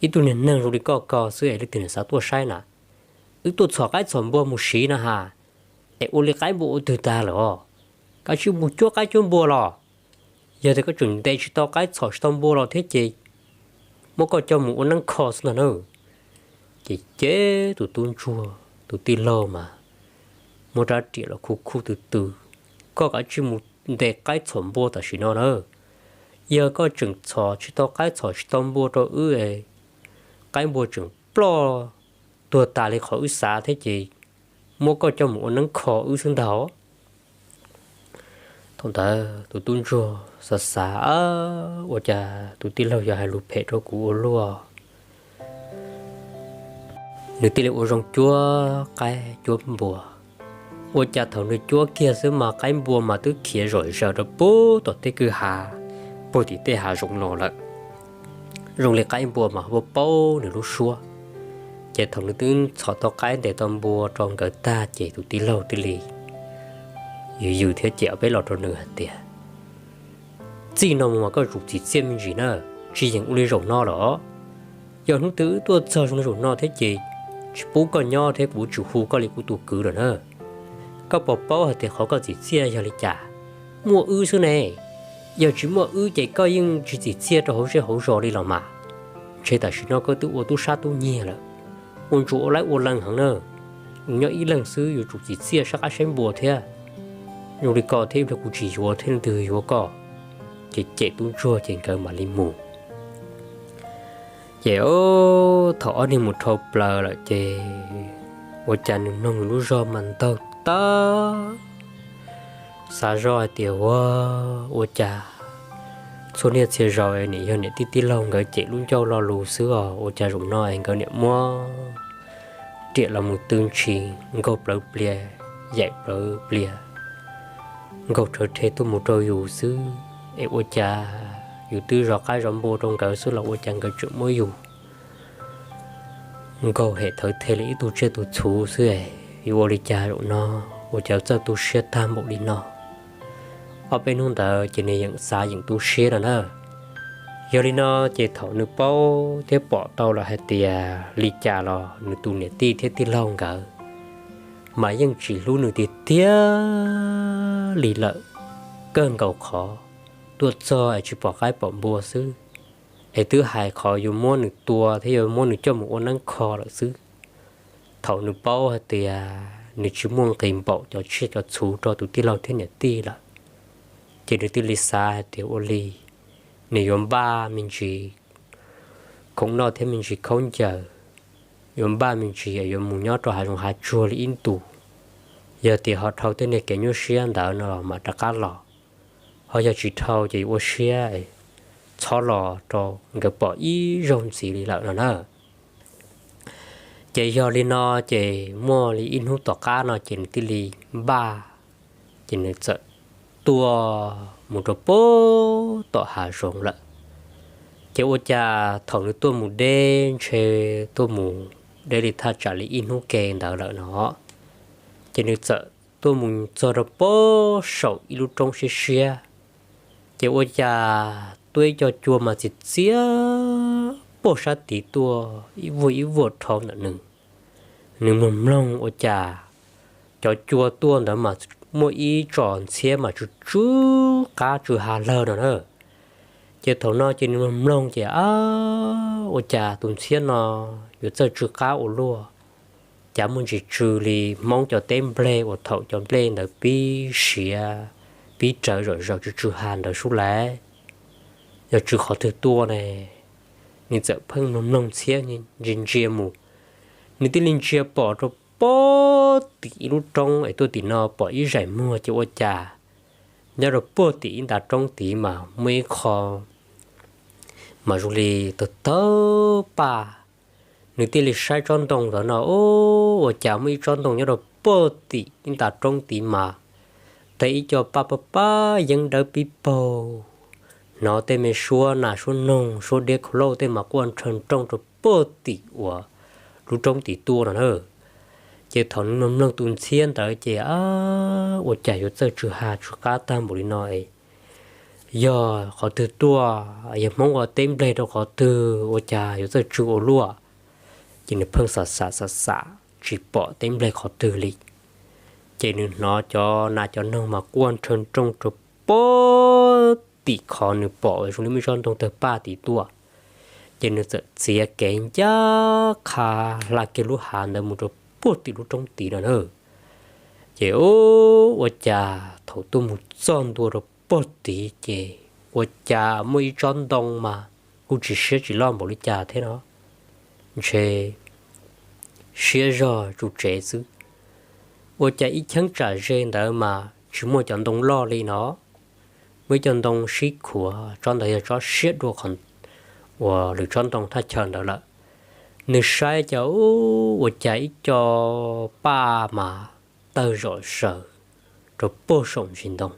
Ib tug niag neeg zoo li koj ko xwb es leej twg niam xav tuaj saib na? Wb tuaj txhom qaib txhom npua mus siv na has, es ua li qaib npua ua twg tag lawm os? Kav tsij mus cuab qaib cuab npua los. Yog tias koj tseem ntes tsis tau qaib txhom tsis tau npua los thiab ces muab koj coj mus ua neeb kho xwb ntag na. Ces ces tus tub ntsuag tus tij laug mas muab rab riam los khuj khuj tw tw, Koj kav tsij mus ntes qaib txhom npua tam sim no na. Yog koj tseem txhom tsis tau qaib txhom tsis tau npua rau wb, qaib npua tseem ploj tuag tas li qhov wb xav thiab ces muab koj coj mus ua neeb kho wb xwb ntag. Thaum ntawd tus tub ntsuag xav xav, ua cas tus tij laug yog hais lus phem rau kuv ua luaj. Nws thiaj li ua zoo cuab qaib cuab npua. Ua cas thaum nws cuab kiag xwb mas qaib npua mas twb khiav zom zaws rau puag tom tej kwj ha, puag tim tej hav zoov no lawm. Zoo li qaib npua mas paub paub nws lub suab. Ces thaum nws twb txhom tau qaib ntes tau npua rau nkawd tag ces tus tij laug thiaj li yws yws thiab cem ob peb los rau nws hais tias, txij no mus mas koj tsum txim txiaj me ntsis na, tsis yeem ua li zaum no los. Yog hnub twg wb tuaj txog zoo li zaum no thiab ces tsis pub koj nyob thiab kuv tsum hu koj li kuv tus kwv lawm na. Koj puas paub hais tias qhov koj txim txiaj yog li cas? Muaj wb xwb ne. Yog tsis muaj wb ces koj yeej tsis txim txiaj rau hauv zej hauv zos li los mas. Ntshe tam sim no koj twb ua tub sab tub nyiag lawm, ua ntsuas ua laib ua lees heev na. Nws nyob ib leeg xwb yuav tsum txim txiaj saib qaib saib npua thiab. Zoo li ko thiab ib pliag kuv tsis yuav thiab leej twg yuav koj. Ces cem tub ntsuag ces nkawd mam li mus. Ces thaum ob niag mus dhau plaws lawm ces ua cas nws mloog nws lub zog mas ntaug tag, xav zoj hais tias ua, ua cas txhua niaj txhia zaus nim yog niam tij tij laug nkawd cem lub ncauj lo lus xwb os, ua cas zaum no es nkawd niam muab riam los mus tw ntshis nkaug plawv plias, yaim plawv plias, nkaug rhawv rhe tuaj mus rau yus xwb. Es ua cas yus twb zov qaib zov npua rau nkawd xwb los ua cas nkawd tseem muab yus nkaug hem thawv the li ib tug tsiaj tus txhuv xwb es yuav ua li cas zaum no, ua cas txawj tu siab tag npaum li no. Ob peb hnub ntawd ces nws yeej xav yeej tu siab no na. Yog li no ces thaum nws paub thiab pom tau lawm hais tias li cas los nws tus niam tij thiab tij laug nkawd mas yeej tsis hlub nws tiag tiag li lawm. Kawg nkaus qhov tuaj txog es tsis pom qaib pom npua xwb, es twb hais qhov yuav muab nws tua thiab yuav muab nws coj mus ua neeb kho lawm xwb. Thaum nws paub hais tias nws tsis muaj nqis npaum cov tsiaj cov txhuv rau tus tij laug thiab niam tij lawm, ces nws thiaj li xav hais tias ua li, nws yuav npaj me ntsis khoom noj thiab me ntsis khaub ncaws, yuav npaj me ntsis yuav mus nyob rau hav zoov hav tsuag li ib ntus. Yog tias ho dhau tej niag kev nyuaj siab ntawd no los mam rov qab los, ho yog tsis dhau ces yuav ua siab txhob los rau nkawd pom ib zaug ntxiv li lawm no na. Ces yog li no ces muaj li ib hnub tom qab no ces nws thiaj li npaj, ces nws txawm tuaj mus rau puag tom hav zoov lawm. Ces ua cas thaum nws tuaj mus deb ntshe tuaj mus deb li thaj tsam li ib hnub ke ntawd lawm no, ces nws txawm tuaj mus txog rau puag saum ib lub roob siab siab. Ces ua cas tuaj ib co cua mas txiv txiab puag sab tid tuaj ib vuag ib vuag dhau ntawm nws. Nws mloog mloog ua cas cov cua tuaj ntawd mas muaj ib tsom ntxhiab mas tsw tsw qab tsw ha lawg no na. Ces thaum no ces nws mloog mloog ces a, ua cas tus ntxhiab no yuav txawj tsw qab ua luaj, cas muaj ntsis tsw li Hmoob cov teb nplej uas thaum cov nplej ntawd pib siav pib rawv zom zaws tsw tsw ha ntawd sub laiv, yog tsw qhov twg tuaj ne? Nws txawm pheej mloog mloog ntxhiab ntsia ntsia mus, nws thiaj li ntsia pom rau puag tim ib lub roob es tuaj tim no pom ib zaim muag ces ua cas nyob rau puag tim ib nta roob tid mas muaj ib qho mas zoo li tawg tawg paj. Nws thiaj li saib tsob ntoo ntawd no, ua cas muaj ib tsob ntoo nyob rau puag tim ib nta roob tid mas teg ib co paj paj pab yeeb dawb pib paug, hnov tej me suab nas suab noog suab diab khau lauj tej mas quaj nrhawv nrooj rau puag tim uas lub roob tid tuaj no na. Ces thaum nws mloog mloog tus ntxhiab ntawd ces ua cas yuav txawj tsw ha tsw qab tag npaum li no es yog qhov twg tuaj, yog Hmoob ua teb nplej rau qhov twg ua cas yuav txawj tsw ua luaj. Ces nws pheej xam xam xam xam tsis pom teb nplej qhov twg li. Ces nws hnov cov nas cov noog mas quaj nrhawv nrooj rau puag tim qhov nws pom zoo li muaj ib tsob ntoo tawg paj tid tuaj. Ces nws txawm txiav kev ncaj qha hla kiag lub hav ntawd mus rau puag tim lub roob tid no na. Ces ua cas thaum tuaj mus txog ntua rau puag tid ces ua cas muaj ib tsob ntoo mas kuj tsis siab tsis loj npaum li cas thiab no, ntshe siab zog tsuj tsev xwb. Ua cas ib cheeb tsam ze ntawd mas tsis muaj cov ntoo loj li no. muaj ib co ntoo sib khuav, tsob ntawd yog tsob siab dua qhov uas lwm tsob ntoo thaj chaw ntawd lawm. Nws saib cas ua cas ib co paj mas tawg zom zaws rau puag saum ntsis ntoo.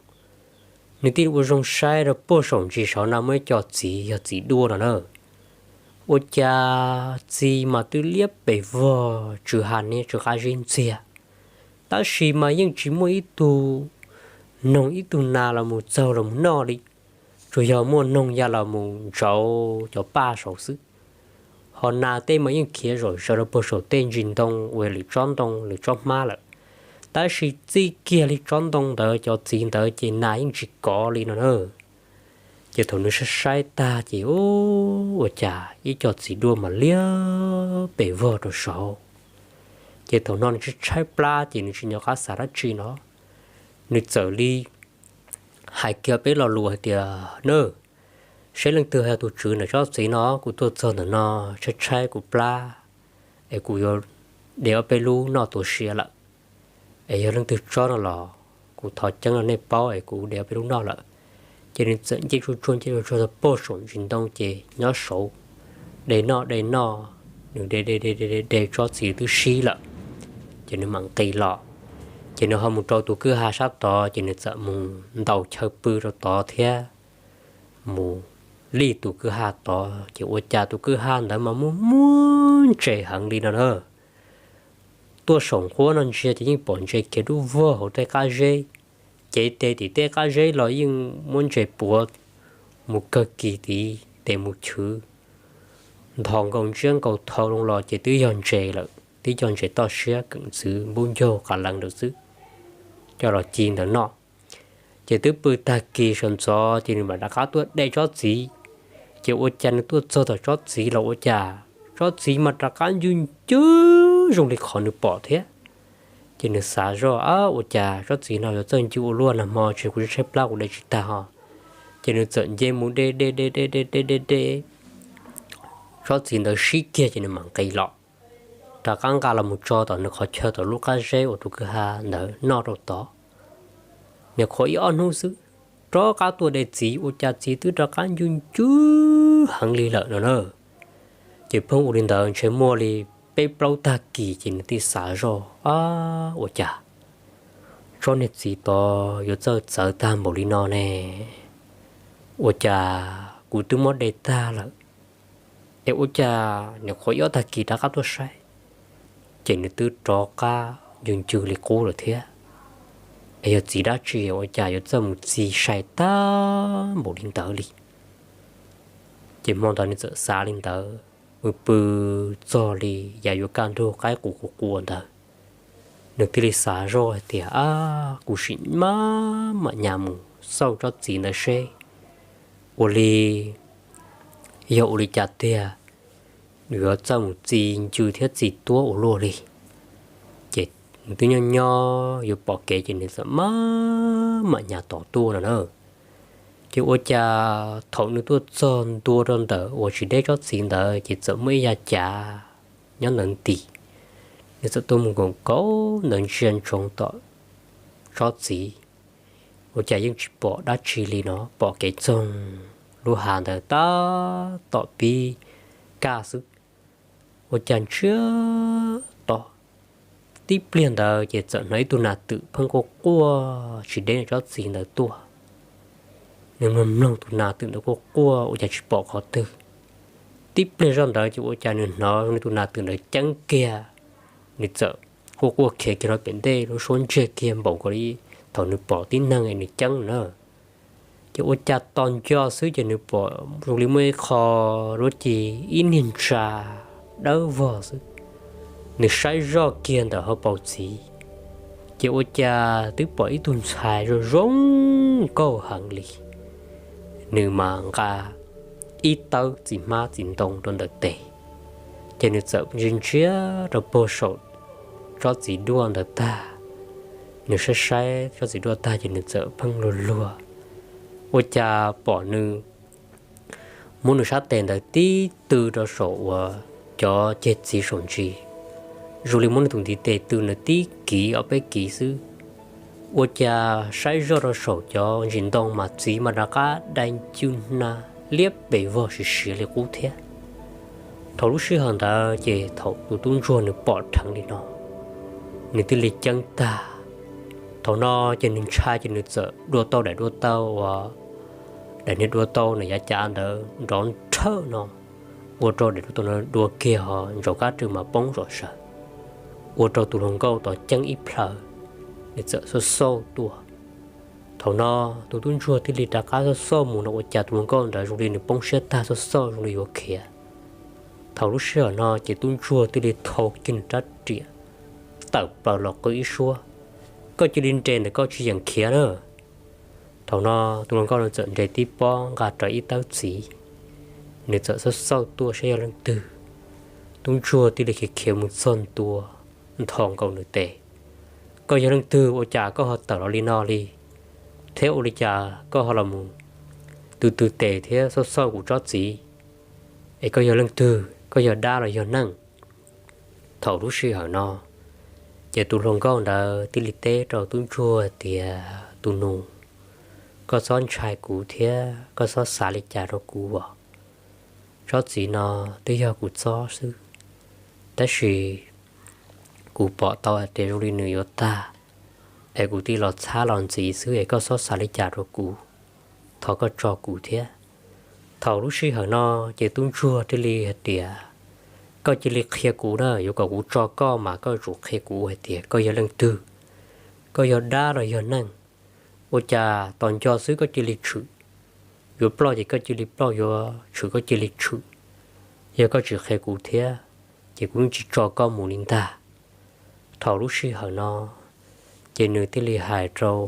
Nws thiaj ua zoo saib rau puag saum ntsis saud na muaj ib co txiv yog txiv duaj no na. Ua cas txiv mas twb liab pes vog tsw ha niab tsw qab zib ntxiag, tab sis mas yeej tsis muaj ib tug noog ib tug nas los mus txaug los mus noj li, tsuas yog muaj noog ya los mus ntsauv cov paj saud xwb. Ho nas tej mas yeej khiav zom zaws rau puag saum tej ntsis ntoo uas lwm tsob ntoo lwm tsob hmab lawm, tab sis txij kiag li tsob ntoo ntawd cov txiv ntawd ces nas yeej tsis kov li no na. Ces thaum nws saib saib tag ces ua cas ib co txiv duaj mas liab pes vog rau saud. Ces thaum no nws tshaib tshaib plab ces nws tsis nco qab xav dab tsi no, nws txawm li hais kiag peb lo lus hais tias, Nawb, seb leej twg yog tus tswv ntawm tsob txiv no, kuv tuaj txog ntawm no tshaib tshaib kuv plab es kuv yuav de ob peb lub noj tuav siav lawm. Es yog leej twg tsob no los kuv thov ceeb rau nej paub es kuv de ob peb lub noj lawm. Ces nws txawm nce tsuag tsuag nce tsuag tsuag txog puag saum ntsis ntoo ces nyob saud de noj de noj, nws de de de de de tsob txiv twb sib lawm, ces nws mam nqis los. Ces nws ho mus rau tus kwj ha sab tod ces nws txawm mus ntaus chaw pw rau tod thiab mus lij tus kwj ha tod ces ua cas tus kwj ha ntawd mas muaj muaj ntses heev li no na. Tuaj saum nqhuab no ntsia ces yeej pom ntses khiav dub vog hauv tej qab zeb, cev tes tim tej qab zeb los yeej muab ntses puav mus kawg kis tid tes mus chwv. Nthos nkaus ntsiab nkaus thau loo los ces twb yog ntses lawm, twb yog ntses toj siab keem ntxwv npub ncaug qas leev ntawd xwb, coj los ci ntawd noj. Ces twb pw tag kis sawv ntxov ces nws mam rov qab tuaj de tsob txiv. Ces ua cas nws tuaj txog tom tsob txiv los ua cas tsob txiv mas rov qab ncw ncw zoo li qhov nws pom thiab. Ces nws xav zoj, Ab, ua cas tsob txiv no yuav txawj ncw ua luaj, nag hmo tsis kuv tshaib plab kuv de tsis tag ho. Ces nws txawm nce mus de de de de de de de de tsob txiv ntawd sib kiag ces nws mam nqis los, rov qab nqa los mus tso tom nws qhov chaw tom lub qab zeb uas tus kwj ha ntawd noj rau tod. Nws qhuav ib ob hnub xwb, rov qab tuaj de txiv ua cas txiv twb rov qab ncw ncw heev li lawm no na. Ces pheej ua li ntawd ntshe muaj li peb plaub tag kis ces nws thiaj xav zoj, Ab, ua cas tsob niag txiv tod yuav txawj txawv tag npaum li no ne? Ua cas kuv twb muab de tag lawm es ua cas nws qhuav ib ob tag kis rov qab tuaj saib, ces nws twb rov qab ncw ncw li qub lawm thiab. Es yog txiv dab tsi ua cas yuav txawj mus txi sai tag npaum li ntawd li? Ces hmo ntawd nws txawm xav li ntawd, mus pw txog li yav yuav kaj ntug qaib qus quas quas ntawd, nws thiaj li xav zoj hais tias, Ab, kuv sim maj mam nyas mus xauj tsob txiv ntawd seb ua li yog ua li cas tiag, nws yuav txawj mus txi ncw thiab txi tuab ua luaj li. Ces nws twb nyob nyob yuav pom kev ces nws txawm maj mam nyas tom tuaj no na. Ces ua cas thaum nws tuaj txog ntua rau ntawm uas tsis deb tsob txiv ntawd ces txawm muaj ib yav cav nyob ntawd nti. Nws txawm tuaj mus nkaum nkaum ntawd ntsia ntsoov tom tsob txiv, ua cas yeej tsis pom dab tsi li no, pom kev txoog lub hav ntawd tab tom pib kaj xwb. Ua cas ntsiag to, tib pliag ntawd ces txawm hnov ib tug nas twm pheej quaj quaj tsis deb tsob txiv ntawd tuaj. Nws mloog mloog tus nas twm ntawd quaj quaj ua cas tsis pom qhov twg. Tib pliag zoj ntawd ces ua cas nws hnov nws tus nas twm ntawd ceeb kiag, nws txawm quaj quaj khiav kiag rau pem ntej, lub suab ntsiag kiag npaum nkaus li thaum nws pom tib neeg nws ceeb na. Ces ua cas tos nco xwb ces nws pom zoo li muaj ib qho luab ci ib niag ntsa dawb vog xwb. Nws saib zoj kiag ntawm hauv paus txiv, ces ua cas twb pom ib tug ntxhais zoo zoo nkauj heev li. Nws mas nqa ib tawb txiv hmab txiv ntoo rau ntawm tes, ces nws txawm ntsia ntsia rau puag saum tsob txiv duaj ntawd tag. Nws saib saib tsob txiv duaj tag ces nws txawm pheej luag luag, ua cas pom nws muab nws sab tes ntawd tib tw rau saum uas cov ceg txiv saum ntsis, zoo li muab nws tus ntiv tes tw ntawd tib kiv ob peb kiv xwb. Ua cas saib zoj rau saum cov ntsis ntoo mas txiv mas rov qab dai ncwj hnab liab pes vog siav siav li qub thiab. Thaum lub sij hawm ntawd ces thaum tus tub ntsuag nws pom dheev li no, nws thiaj li ceeb tag. Thaum no ces nws ntshai ces nws txawm dua tau daim duab taub uas, daim niag duab taub nws yav cav ntawd nrov nrhawj no, ua rau daim duab taub no dua kiag ho ntsaum kab rwg mas poob zom zaws, ua rau tus hluas nkauj tod ceeb ib plhaw, nws txawm xauj xauj tuaj. Thaum no tus tub ntsuag thiaj li rov qab xauj xauj mus no ua cas tus hluas nkauj ntawd zoo li nws poob siab tag, xauj xauj zoo li yuav khiav. Thaum lub sij hawm no ces tub ntsuag thiaj li thau kiag nws rab riam tawm plaws los qw ib suab, koj cia li nres ntawm koj tsis yeem khiav na. Thaum no tus hluas nkauj no txawm nres tib pob nqa rawv ib tawb txiv, nws txawm xauj xauj tuaj saib yog leej twg. Tub ntsuag thiaj li khiav khiav mus txog ntua, nthos nkaus nws tes, koj yog leej twg ua cas koj ho tawm los li no li, thiab ua li cas koj ho los mus tw tw tes thiab xauj xauj kuv tsob txiv? Es koj yog leej twg, koj yog dab los yog neeg? Thaum lub sij hawm no ces tus hluas nkauj ntawd thiaj li teb rau tub ntsuag tias, tus nus, koj txhob ntshai kuv thiab koj txhob xav li cas rau kuv os. Tsob txiv no twb yog kuv txob xwb, tab sis kuv pom tau hais tias zoo li nws yuav tag, es kuv thiaj los txhab los ntxiv xwb, es koj txhob xav li cas rau kuv, thov koj tso kuv thiab. Thaum lub sij hawm no ces tub ntsuag thiaj li hais tias, koj cia li qhia kuv na, yuav kom kuv tso koj mas koj yuav tsum qhia kuv hais tias koj yog leej twg, koj yog dab los yog neeg. Ua cas tos nco xwb koj cia li tshwm, yuav ploj ces koj cia li ploj, yuav tshwm koj cia li tshwm. Yog koj tsis qhia kuv thiab ces kuv yeej tsis tso koj mus li ntag. Thaum lub sij hawm no ces nws thiaj li hais rau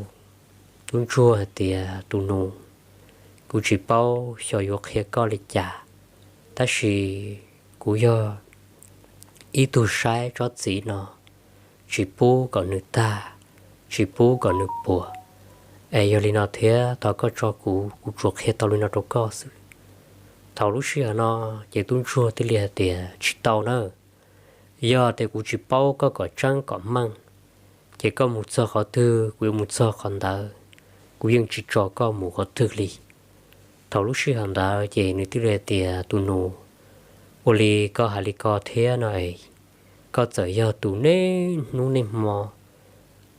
tub ntsuag hais tias, tus nus, kuv tsis paub xyov yuav qhia koj li cas, tab sis kuv yog ib tug saib tsob txiv no tsis pub kom nws tag, tsis pub kom nws puas. Es yog li no thiab thov koj tso kuv, kuv tsuas qhia tau li no rau koj xwb. Thaum lub sij hawm no ces tub ntsuag thiaj li hais tias, tsis tau na, yog tias kuv tsis paub koj kom tseeb kom meej, ces koj mus txog qhov twg kuv yuav mus txog qhov ntawd, kuv yeej tsis tso koj mus qhov twg li. Thaum lub sij hawm ntawd ces nws thiaj li hais tias, tus nus, ua li koj hais li ko thiab no es, koj txawm yog tus niaj hnub niaj hmo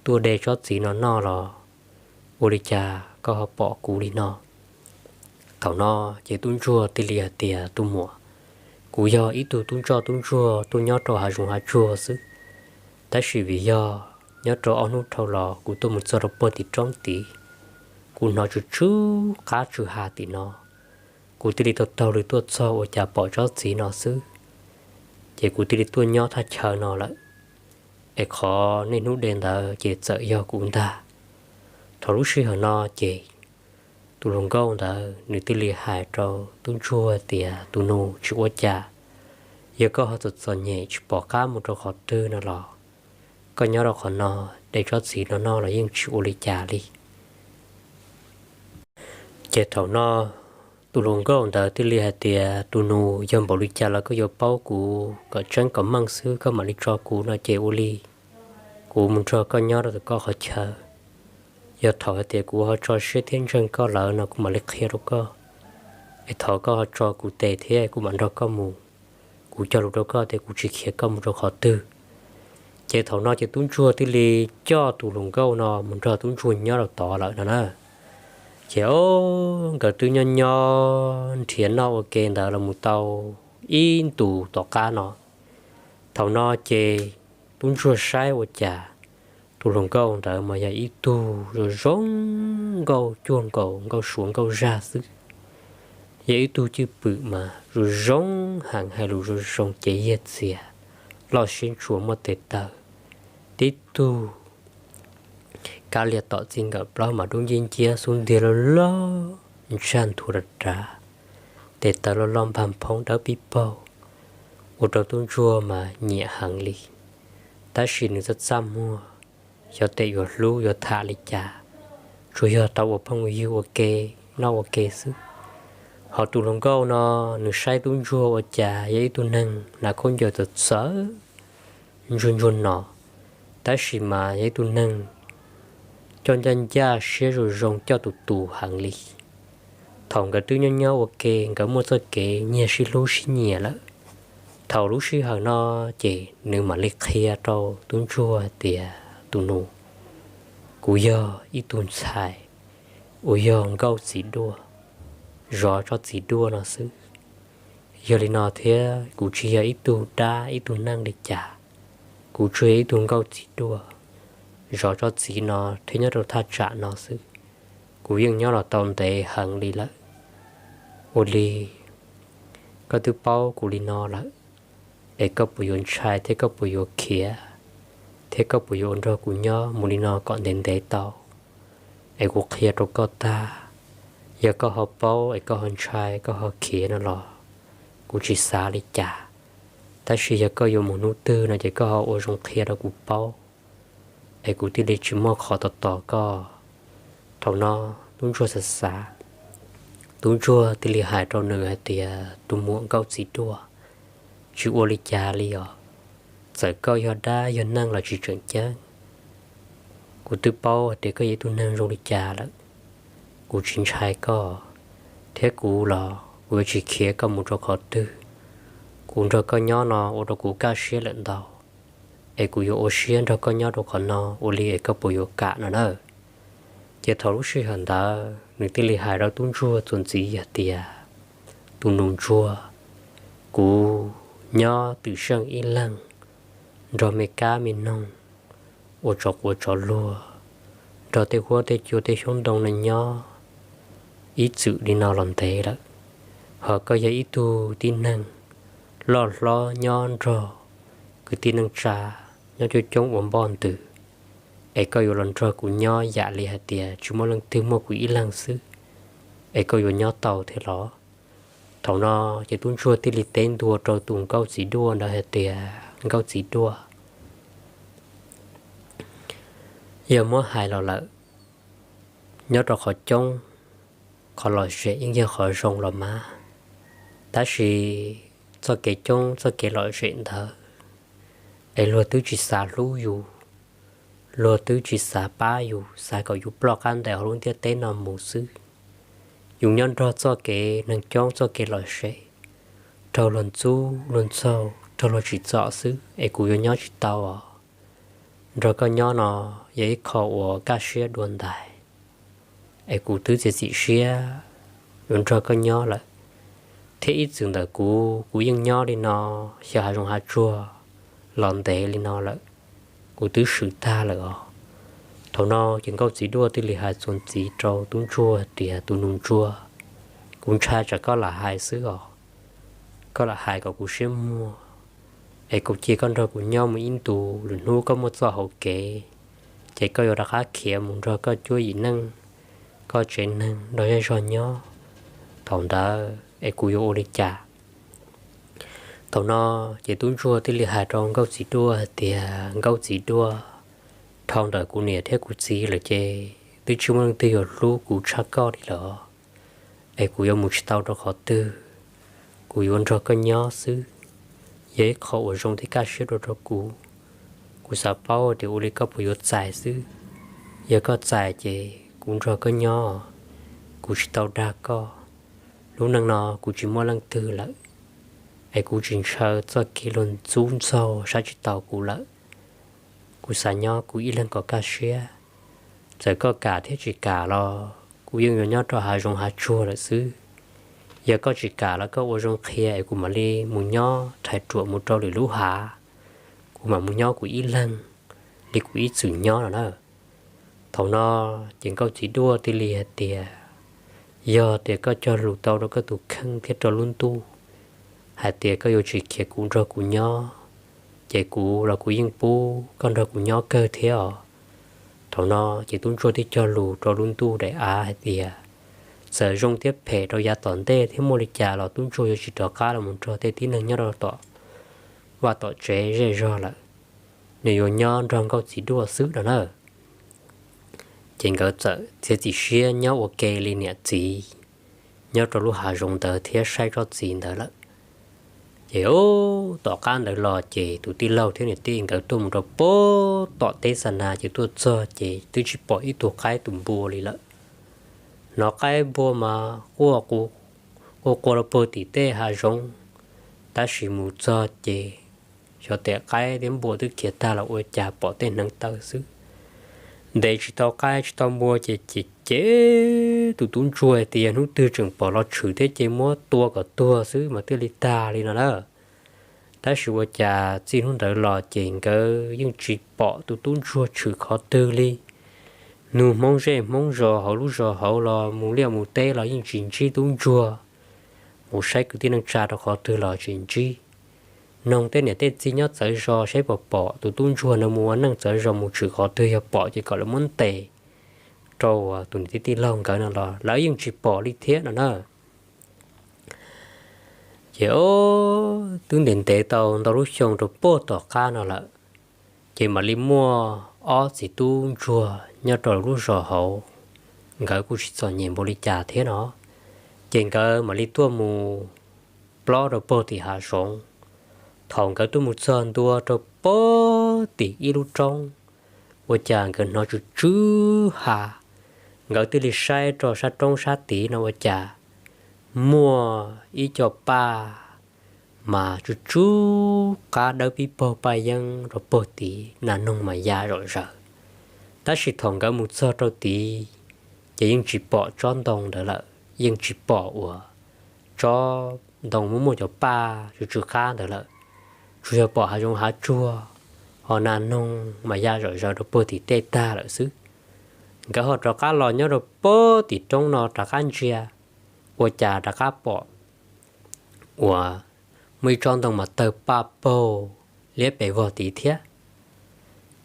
tuaj de tsob txiv no noj los ua li cas koj ho pom kuv li no? Thaum no ces tub ntsuag thiaj li hais tias, tus muam, kuv yog ib tug tub ntsoj tub ntsuag tuaj nyob rau hav zoov hav tsuag xwb, tab sis vim yog nyob rau ob hnub dhau los kuv tuaj mus txog rau puag tim roob tid, kuv hnov tsw tsw qab tsw ha tim no, kuv thiaj li taug taug lw tuaj txog ua cas pom tsob txiv no xwb, ces kuv thiaj li tuaj nyob thaj chaw no lawm. Es qhov niaj hnub de ntawd ces txawm yog kuv ntag. Thaum lub sij hawm no ces tus hluas nkauj ntawd nws thiaj li hais rau tub ntsuag tias, tus nus, tsis ua cas, yog koj ho txom txom nyem tsis pom qab mus rau qhov twg no los koj nyob rau qhov no de tsob txiv no noj los yeej tsis ua li cas li. Ces thaum no tus hluas nkauj ntawd thiaj li hais tias, tus nus, yog npaum li cas los koj yuav paub kuv kom tseeb kom meej xwb koj mam li tso kuv no ces ua li kuv mus nrog koj nyob rau tom koj qhov chaw. Yog thaum hais tias kuv ho tso siab thiab ntseeg koj lawm no kuv mam li qhia rau koj. Es thov koj ho tso kuv tes thiab kuv mam nrog koj mus. Kuv cog lus rau koj tias kuv tsis khiav koj mus rau qhov twg. Ces thaum no ces tub ntsuag thiaj li coj tus hluas nkauj no mus nrog tub ntsuag nyob rau tod lawm no na. Ces o, nkawd twb nyob nyob nrhiav noj ua ke ntawd los mus tau ib ntus tom qab no. Thaum no ces tub ntsuag saib ua cas tus hluas nkauj ntawd mas yog ib tug zoo zoo nkauj cuag nkaus nkauj suav nkauj zag xwb. Yog ib tug cwj pwm mas zoo zoo heev, hais lus zoo zoo, cev yiag txias, loj siab ntshua, muaj tes taw, tib tug kab liag tom txij nkawm plaub mas dub nciab nciab, xub ntiag loj loj, ntsaj nthua rav rav, tes taw loj loj npag nphoob dawb pib paug, ua rau tub ntsuag mas nyiam heev li. Tab sis nws txaj txaj muag, xyov tes yuav hlub yuav tham li cas, tsuas yog tau ua phooj ywg ua ke, noj ua ke xwb. Ho tus hluas nkauj no, nws saib tub ntsuag ua cas yog ib tug neeg hnav khaub ncaws txawv txawv, ntsuag ntsuag no, tab sis mas yog ib tug neeg coj ncaj ncaj siab zoo zoo coj tus tus heev li. Thaum nkawd twb nyob nyob ua ke, nkawd muaj txoj kev nyiag sib hlub sib nyiam lawm. Thaum lub sij hawm no ces nws mam li qhia rau tub ntsuag hais tias, tus nus, kuv yog ib tug ntxhais uas yog nkauj txiv duaj, zov tsob txiv duaj no xwb. Yog li no thiab kuv tsis yog ib tug dab ib tug neeg li cas, kuv tsuas yog ib tug nkauj txiv duaj, zov tsob txiv no thiab nyob rau thaj tsam no xwb. Kuv yeej nyob los tau ntev heev li lawm. Ua li koj twb paub kuv li no lawm, es koj puas yuav ntshai thiab koj puas yuav khiav, thiab koj puas yuav ua nrog kuv nyob mus li no kom ntev ntev tau? Es kuv qhia rau koj tag, yog koj ho paub es koj ho ntshai koj ho khiav no los kuv tsis xav li cas. Tab sis yog koj yuav mus hnub twg no ces koj ho ua zoo qhia rau kuv paub, es kuv thiaj li tsis muaj qhov tos tos koj. Thaum no tub ntsuag xav xav, tub ntsuag thiaj li hais rau nws hais tias, tus muam nkauj txiv duaj, tsis ua li cas li os. Txawm koj yog dab yog neeg los tsis tseem ceeb, kuv twb paub hais tias koj yog ib tug neeg zoo li cas lawm. Kuv tsis ntshai koj, thiab kuv los kuv yuav tsis khiav koj mus rau qhov twg. Kuv nrog koj nyob no ua rau kuv kaj siab lawm ntau, es kuv yuav ua siab nrog koj nyob rau qhov no, ua li es koj puas yuav kam no na? Ces thaum lub sij hawm ntawd nws thiaj li hais rau tub ntsuag txuas ntxiv hais tias, tus nus ntsuag, kuv nyob twm seej ib leeg nrog me kab me noog, ua tsov quav tsov luag, nrog tej huab tej cua tej xyoob ntoo no nyob ib txwm li no los ntev lawm. Ho koj yog ib tug tib neeg loj hlob nyob nrog kwv tij neej tsa nyob coob coob ua npoj ntws, es koj yuav los nrog kuv nyob yam li hais tias tsis muaj leej twg muaj kuv ib leeg xwb, es koj yuav nyob tau thiab los? Thaum no ces tub ntsuag thiaj li teb ntua rau tus nkauj txiv duaj ntawd hais tias, nkauj txiv duaj, yog muab hais los lawm, nyob rau qhov coob, qhov lom zem yeej yog qhov zoo los mas. Tab sis txoj kev coob txoj kev lom zem ntawd, es luag twb tsis xav hlub yus, luag twb tsis xav pab yus, xav kom yus ploj qab ntais hauv lub ntiaj teb no mus xwb. Yus nyob nrog txoj kev neeg coob txoj kev lom zem, raug luag ntxub luag ntxaug, raug luag tsim txom xwb es kuv yuav nyob tsis tau os. Nrog koj nyob no yog ib qho uas kaj siab dua ntais, es kuv twb txiav txim siab yuav nrog koj nyob lawm. Thiab ib txwm ntawm kuv, kuv yeej nyob li no xyaw hav zoov hav tsuag los ntev li no lawm, kuv twb swm tag lawm os. Thaum no ces nkauj txiv duaj thiaj li hais txuas ntxiv rau tub ntsuag hais tias, tus nus ntsuag, kuv ntshai tsam koj lam hais xwb os. Koj lam hais kom kuv siab muag, es kuv cia koj nrog kuv nyob mus ib ntus, lwm hnub koj muaj txoj hauv kev, ces koj yuav rov qab khiav mus nrog koj cuab yim neej, koj tsev neeg nrog zej zog nyob. Thaum ntawd es kuv yuav ua li cas? Thaum no ces tub ntsuag thiaj li hais rau nkauj txiv duaj hais tias, nkauj txiv duaj, dhau ntawm kuv niam thiab kuv txiv lawm ces twb tsis muaj leej twg yuav hlub kuv tshaj koj li lawm, es kuv yuav mus tsis tau rau qhov twg. Kuv yuav nrog koj nyob xwb, yog ib qho uas zoo thiab kaj siab dua rau kuv. Kuv xav paub tias ua li koj puas yuav txais xwb. Yog koj txais ces kuv nrog koj nyob, kuv tsis tau dag koj. Lub neej no kuv tsis muaj leej twg lawm, es kuv tsis ntshaw txoj kev luag ntxub ntxaug saib tsis taus kuv lawm. Kuv xav nyob kuv ib leeg kom kaj siab. Txawm koj kam thiab tsis kam los kuv yeej yuav nyob rau hav zoov hav tsuag lawm xwb. Yog koj tsis kam los koj ua zoo qhia es kuv mam li mus nyob rhais ruam mus rau lwm lub hav, kuv mam mus nyob kuv ib leeg li kuv ib txwm nyob no na. Thaum no ces nkauj txiv duaj thiaj li hais tias, yog tias koj cog lus tau rau koj tus kheej thiab rau lub ntuj hais tias koj yuav tsis khiav kuv nrog kuv nyob, ces kuv los kuv yeej pub koj nrog kuv nyob kawg thiab os. Thaum no ces tub ntsuag thiaj cog lus rau lub ntuj daim av hais tias, txawm zoo thiab phem rau yav tom ntej thiab muaj li cas los tub ntsuag yuav tsis rov qab los mus nrog tej tib neeg nyob rau tom vaj tom tsev zej zog lawm, nws yuav nyob nrog nkauj txiv duaj xwb no na. Ces nkawd txawm txiav txim siab nyob ua ke li niam txiv nyob rau lub hav zoov ntawd thiab saib tsob txiv ntawd lawm. Ces ub tom qab ntawd los ces tus tij laug thiab niam tij nkawd tuaj mus rau pem tom teb xa na ces tuaj txog ces twb tsis pom ib tug qaib tus npua li lawm. Hnov qaib npua mas quaj qua qua rau pem tim tej hav zoov, tab sis mus txog ces xyov tej qaib thiab npua twb khiav tag los ua cas pom tej hneev taw xwb. Ntes tsis tau qaib tsis tau npua ces ces ces tus tub ntsuag tias yog hnub twg tseem pom los tshwm thiab ces muab tua kom tuag xwb mas thiaj li tag li no na. Tab sis ua cas txij hnub ntawd los ces nkawd yeej tsis pom tus tub ntsuag tshwm qhov twg li. Nug hmoob zej hmoob zos hauv lub zos hauv los mus liaj mus teb los yeej tsis ntsib tub ntsuag. Mus saib kwv tij neej tsa rau qhov twg los tsis ntsib. Noog tej niam tej txiv nyob txawv zos saib puas pom tus tub ntsuag no mus ua neej txawv zos mus tshwm qhov twg, yog pom ces kom lawv muab ntes rau tus niam tij tij laug nkawd no los lawv yeej tsis pom li thiab no na. Ces twb ntev ntev tau ntau lub xyoo rau pem tom qab no lawm, ces mam li muaj ob txiv tub ntsuag nyob rau lub zos hauv, nkawd kuj tsis txom nyem npaum li cas thiab no, ces nkawd mam li tuaj mus plob rau pem tim hav zoov. Thaum nkawd tuaj mus txog ntua rau pem tim ib lub roob, ua cas nkawd hnov tsw tsw ha. Nkawd thiaj li saib rau sab roob sab tid no ua cas muaj ib co paj mas tsw tsw qab dawb pib paug paj yeeb rau pem tid, nas noog mas ya zom zaws. Tab sis thaum nkawd mus txog rau tid, ces yeej tsis pom tsob ntoo ntawd lawm, yeej tsis pom uas tsob ntoo muaj muaj cov paj tsw tsw qab ntawd lawm, tsuas yog pom hav zoov hav tsuag, ho nas noog mas ya zom zaws rau pem tim tej tag lawm xwb. Nkawd ho rov qab los nyob rau pem tim roob no rov qab ntsia, ua cas rov qab pom uas muaj ib tsob ntoo mas tawg paj paug liab pes vog tid thiab.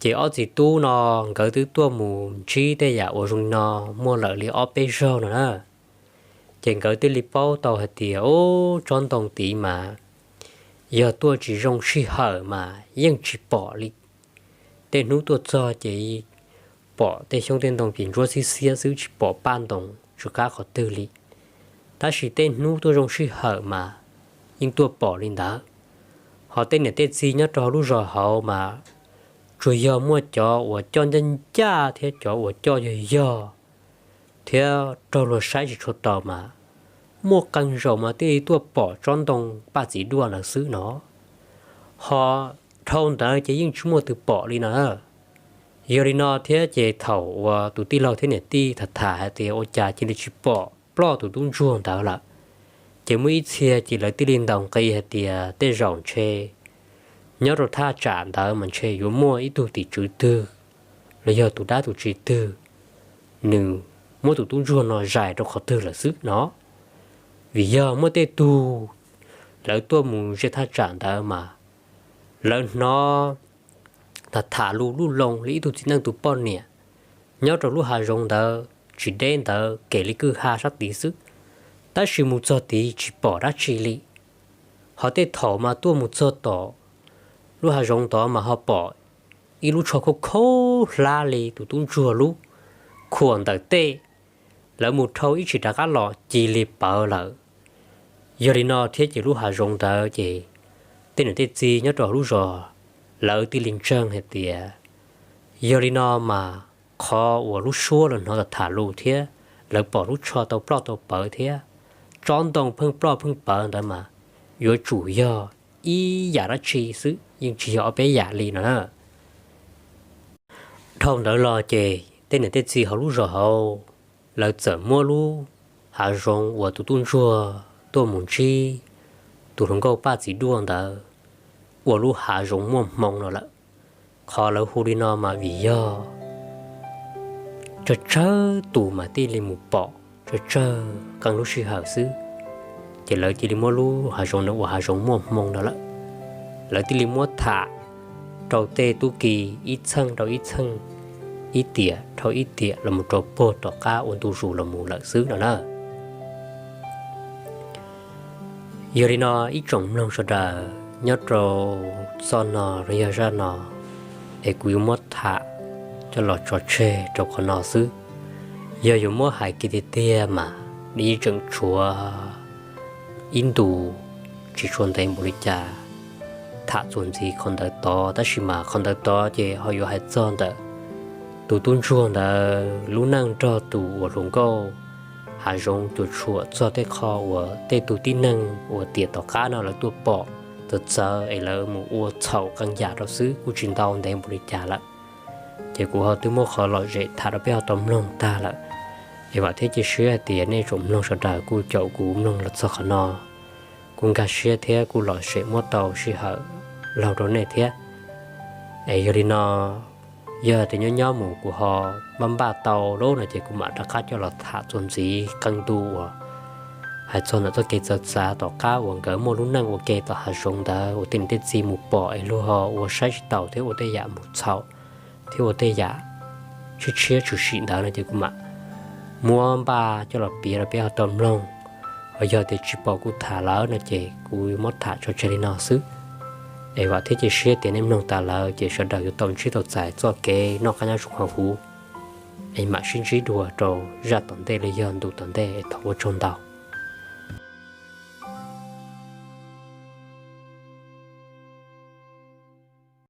Ces ob txiv tub no nkawd twb tuaj mus ntsib tej yam uas zoo li no muaj lawm li ob peb zaug no na. Ces nkawd thiaj li paub tau hais tias, ub, tsob ntoo tid mas yog tuaj tsis zoo sij hawm mas yeej tsis pom li. Tej hnub tuaj txog ces pom tej xyoob tej ntoo pim ntsuab xiab xiab xwb, tsis pom paj ntoo tsw qab qhov twg li. Tab sis tej hnub tuaj zoo sij hawm mas yeej tuaj pom li ntawd. Ho tej niam tej txiv nyob rau hauv lub zos hauv mas tsuas yog muaj cov uas coj ncaj ncaj thiab cov uas coj yog yog thiab raug luag saib tsis tshua tau mas muaj qee zaus mas thiaj li tuaj pom tsob ntoo paj txiv duaj ntawd xwb no. Ho dhau ntawd ces yeej tsis muaj tus pom li no. Yog li no thiab ces thaum uas tus tij laug thiab niam tij tham tham hais tias ua cas cia li tsis pom ploj tus tub ntsuag ntawd lawm, ces muaj ib txhia ces lawv thiaj li ntaus nqi hais tias tej zaum ntshe nyob rau thaj tsam ntawd mas ntshe yuav muaj ib tug tim tswv twg los yog tus dab tus tswv twg nws muab tus tub ntsuag no zais rau qhov twg lawm xwb no. Vim yog muaj tej tug lawv tuaj mus ze thaj tsam ntawd mas lawv hnov tham tham lus lub loo li ib tug txiv neej tus poj niam nyob rau lub hav zoov ntawd tsis deb ntawd kem li kwj ha sab tid xwb, tab sis mus txog tid tsis pom dab tsi li. Ho tej thaum mas tuaj mus txog tom lub hav zoov ntawd mas ho pom ib lub tsho khaub khaub hlab li tus tub ntsuag lub khuam ntawm tej. Lawv mus dhau ib tsam rov qab los cia li pawv lawm. Yog li no thiab ces lub hav zoov ntawd ces tej niam tej txiv nyob rau hauv lub zos lawv thiaj li ntseeg hais tias yog li no mas qhov uas lub suab lawv hnov tham tham lus thiab lawv pom lub tsho tau ploj tau pawv thiab tsob ntoo pheej ploj pheej pawv ntawd mas yuav tsum yog ib yam dab tsi xwb, yeej tsis yog ob peb yam li no na. Dhau ntawd los ces tej niam tej txiv hauv lub zos hauv lawv txawm muab lub hav zoov uas tus tub ntsuag tuaj mus ntsib tus hluas nkauj paj txiv duaj ntawd ua lub hav zoov muaj hmoo no lawm. Qhov lawv hu li no mas vim yog tsawg tsawg tus mas thiaj li mus pom tsawg tsawg qee lub sij hawm xwb, ces lawv cia li muab lub hav zoov no ua hav zoov muaj hmoo no lawm. Lawv thiaj li muab tham rau tej tub ki ib txheej rau ib txheej, ib tiam rau ib tiam los mus rau puag tom qab ua ntu zus los mus lawm xwb no na. Yog li no ib tsoom mloog sawv daws nyob rau txoj no los yog zaj no es kuv yuav muab tham coj los tso tseg rau qhov no xwb. Yog yuav muab hais kiag tiag tiag mas nws yeej tseem tshuav ib ntu tsis tshua ntev npaum li cas. Tham txuas ntxiv qhov ntawd tod, tab sis mas qhov ntawd tod ces ho yuav hais txog ntawm tus tub ntsuag ntawd lub neej nrog tus uas hluas nkauj hav zoov cuam tshuam txog tej qho uas tej tug tib neeg uas tiam tom qab no lawv tuaj pom txawv txawv es lawv mus ua txhaum qee yam rau xwb, kuj tsis ntau ntev npaum li cas lawm. Ces kuv ho twb muab qhov lom zem tham rau peb ho tau mloog tag lawm. Es vam thiab cia siab hais tias nej tsoom mloog sawv daws kuj caum kuv mloog los txog qhov no, kuj nkag siab thiab kuj lom zem muab tau sij hawm laug rau nej thiab. Es yog li no, yog tias nyob nyob mus kuv ho npaj npaj tau lawm no ces kuv mam rov qab coj los tham txuas ntxiv qee ntu uas hais txog ntawm txoj kev txawv txav tom qab uas nkawd muaj lub neej ua ke tom hav zoov ntawd uas tej niam tej txiv mus pom es luag ho ua saib tsis taus thiab ua tej yam mus txhaum thiab ua tej yam tshiab tshiab tshwm sim ntawd no ces kuv mam muab npaj coj los piav rau peb ho tau mloog. Ho yog tias tsis pom kuv tham lawm no ces kuv muab tham tso tseg li no xwb. Es vam thiab cia siab tias nej mloog tas lawm ces sawv daws yuav tau ntsib tau txais txoj kev noj qab nyob zoo hauv huv. Es mam sib ntsib dua rau zaj tom ntej los yog ntu tom ntej es thov ua tsaug ntau.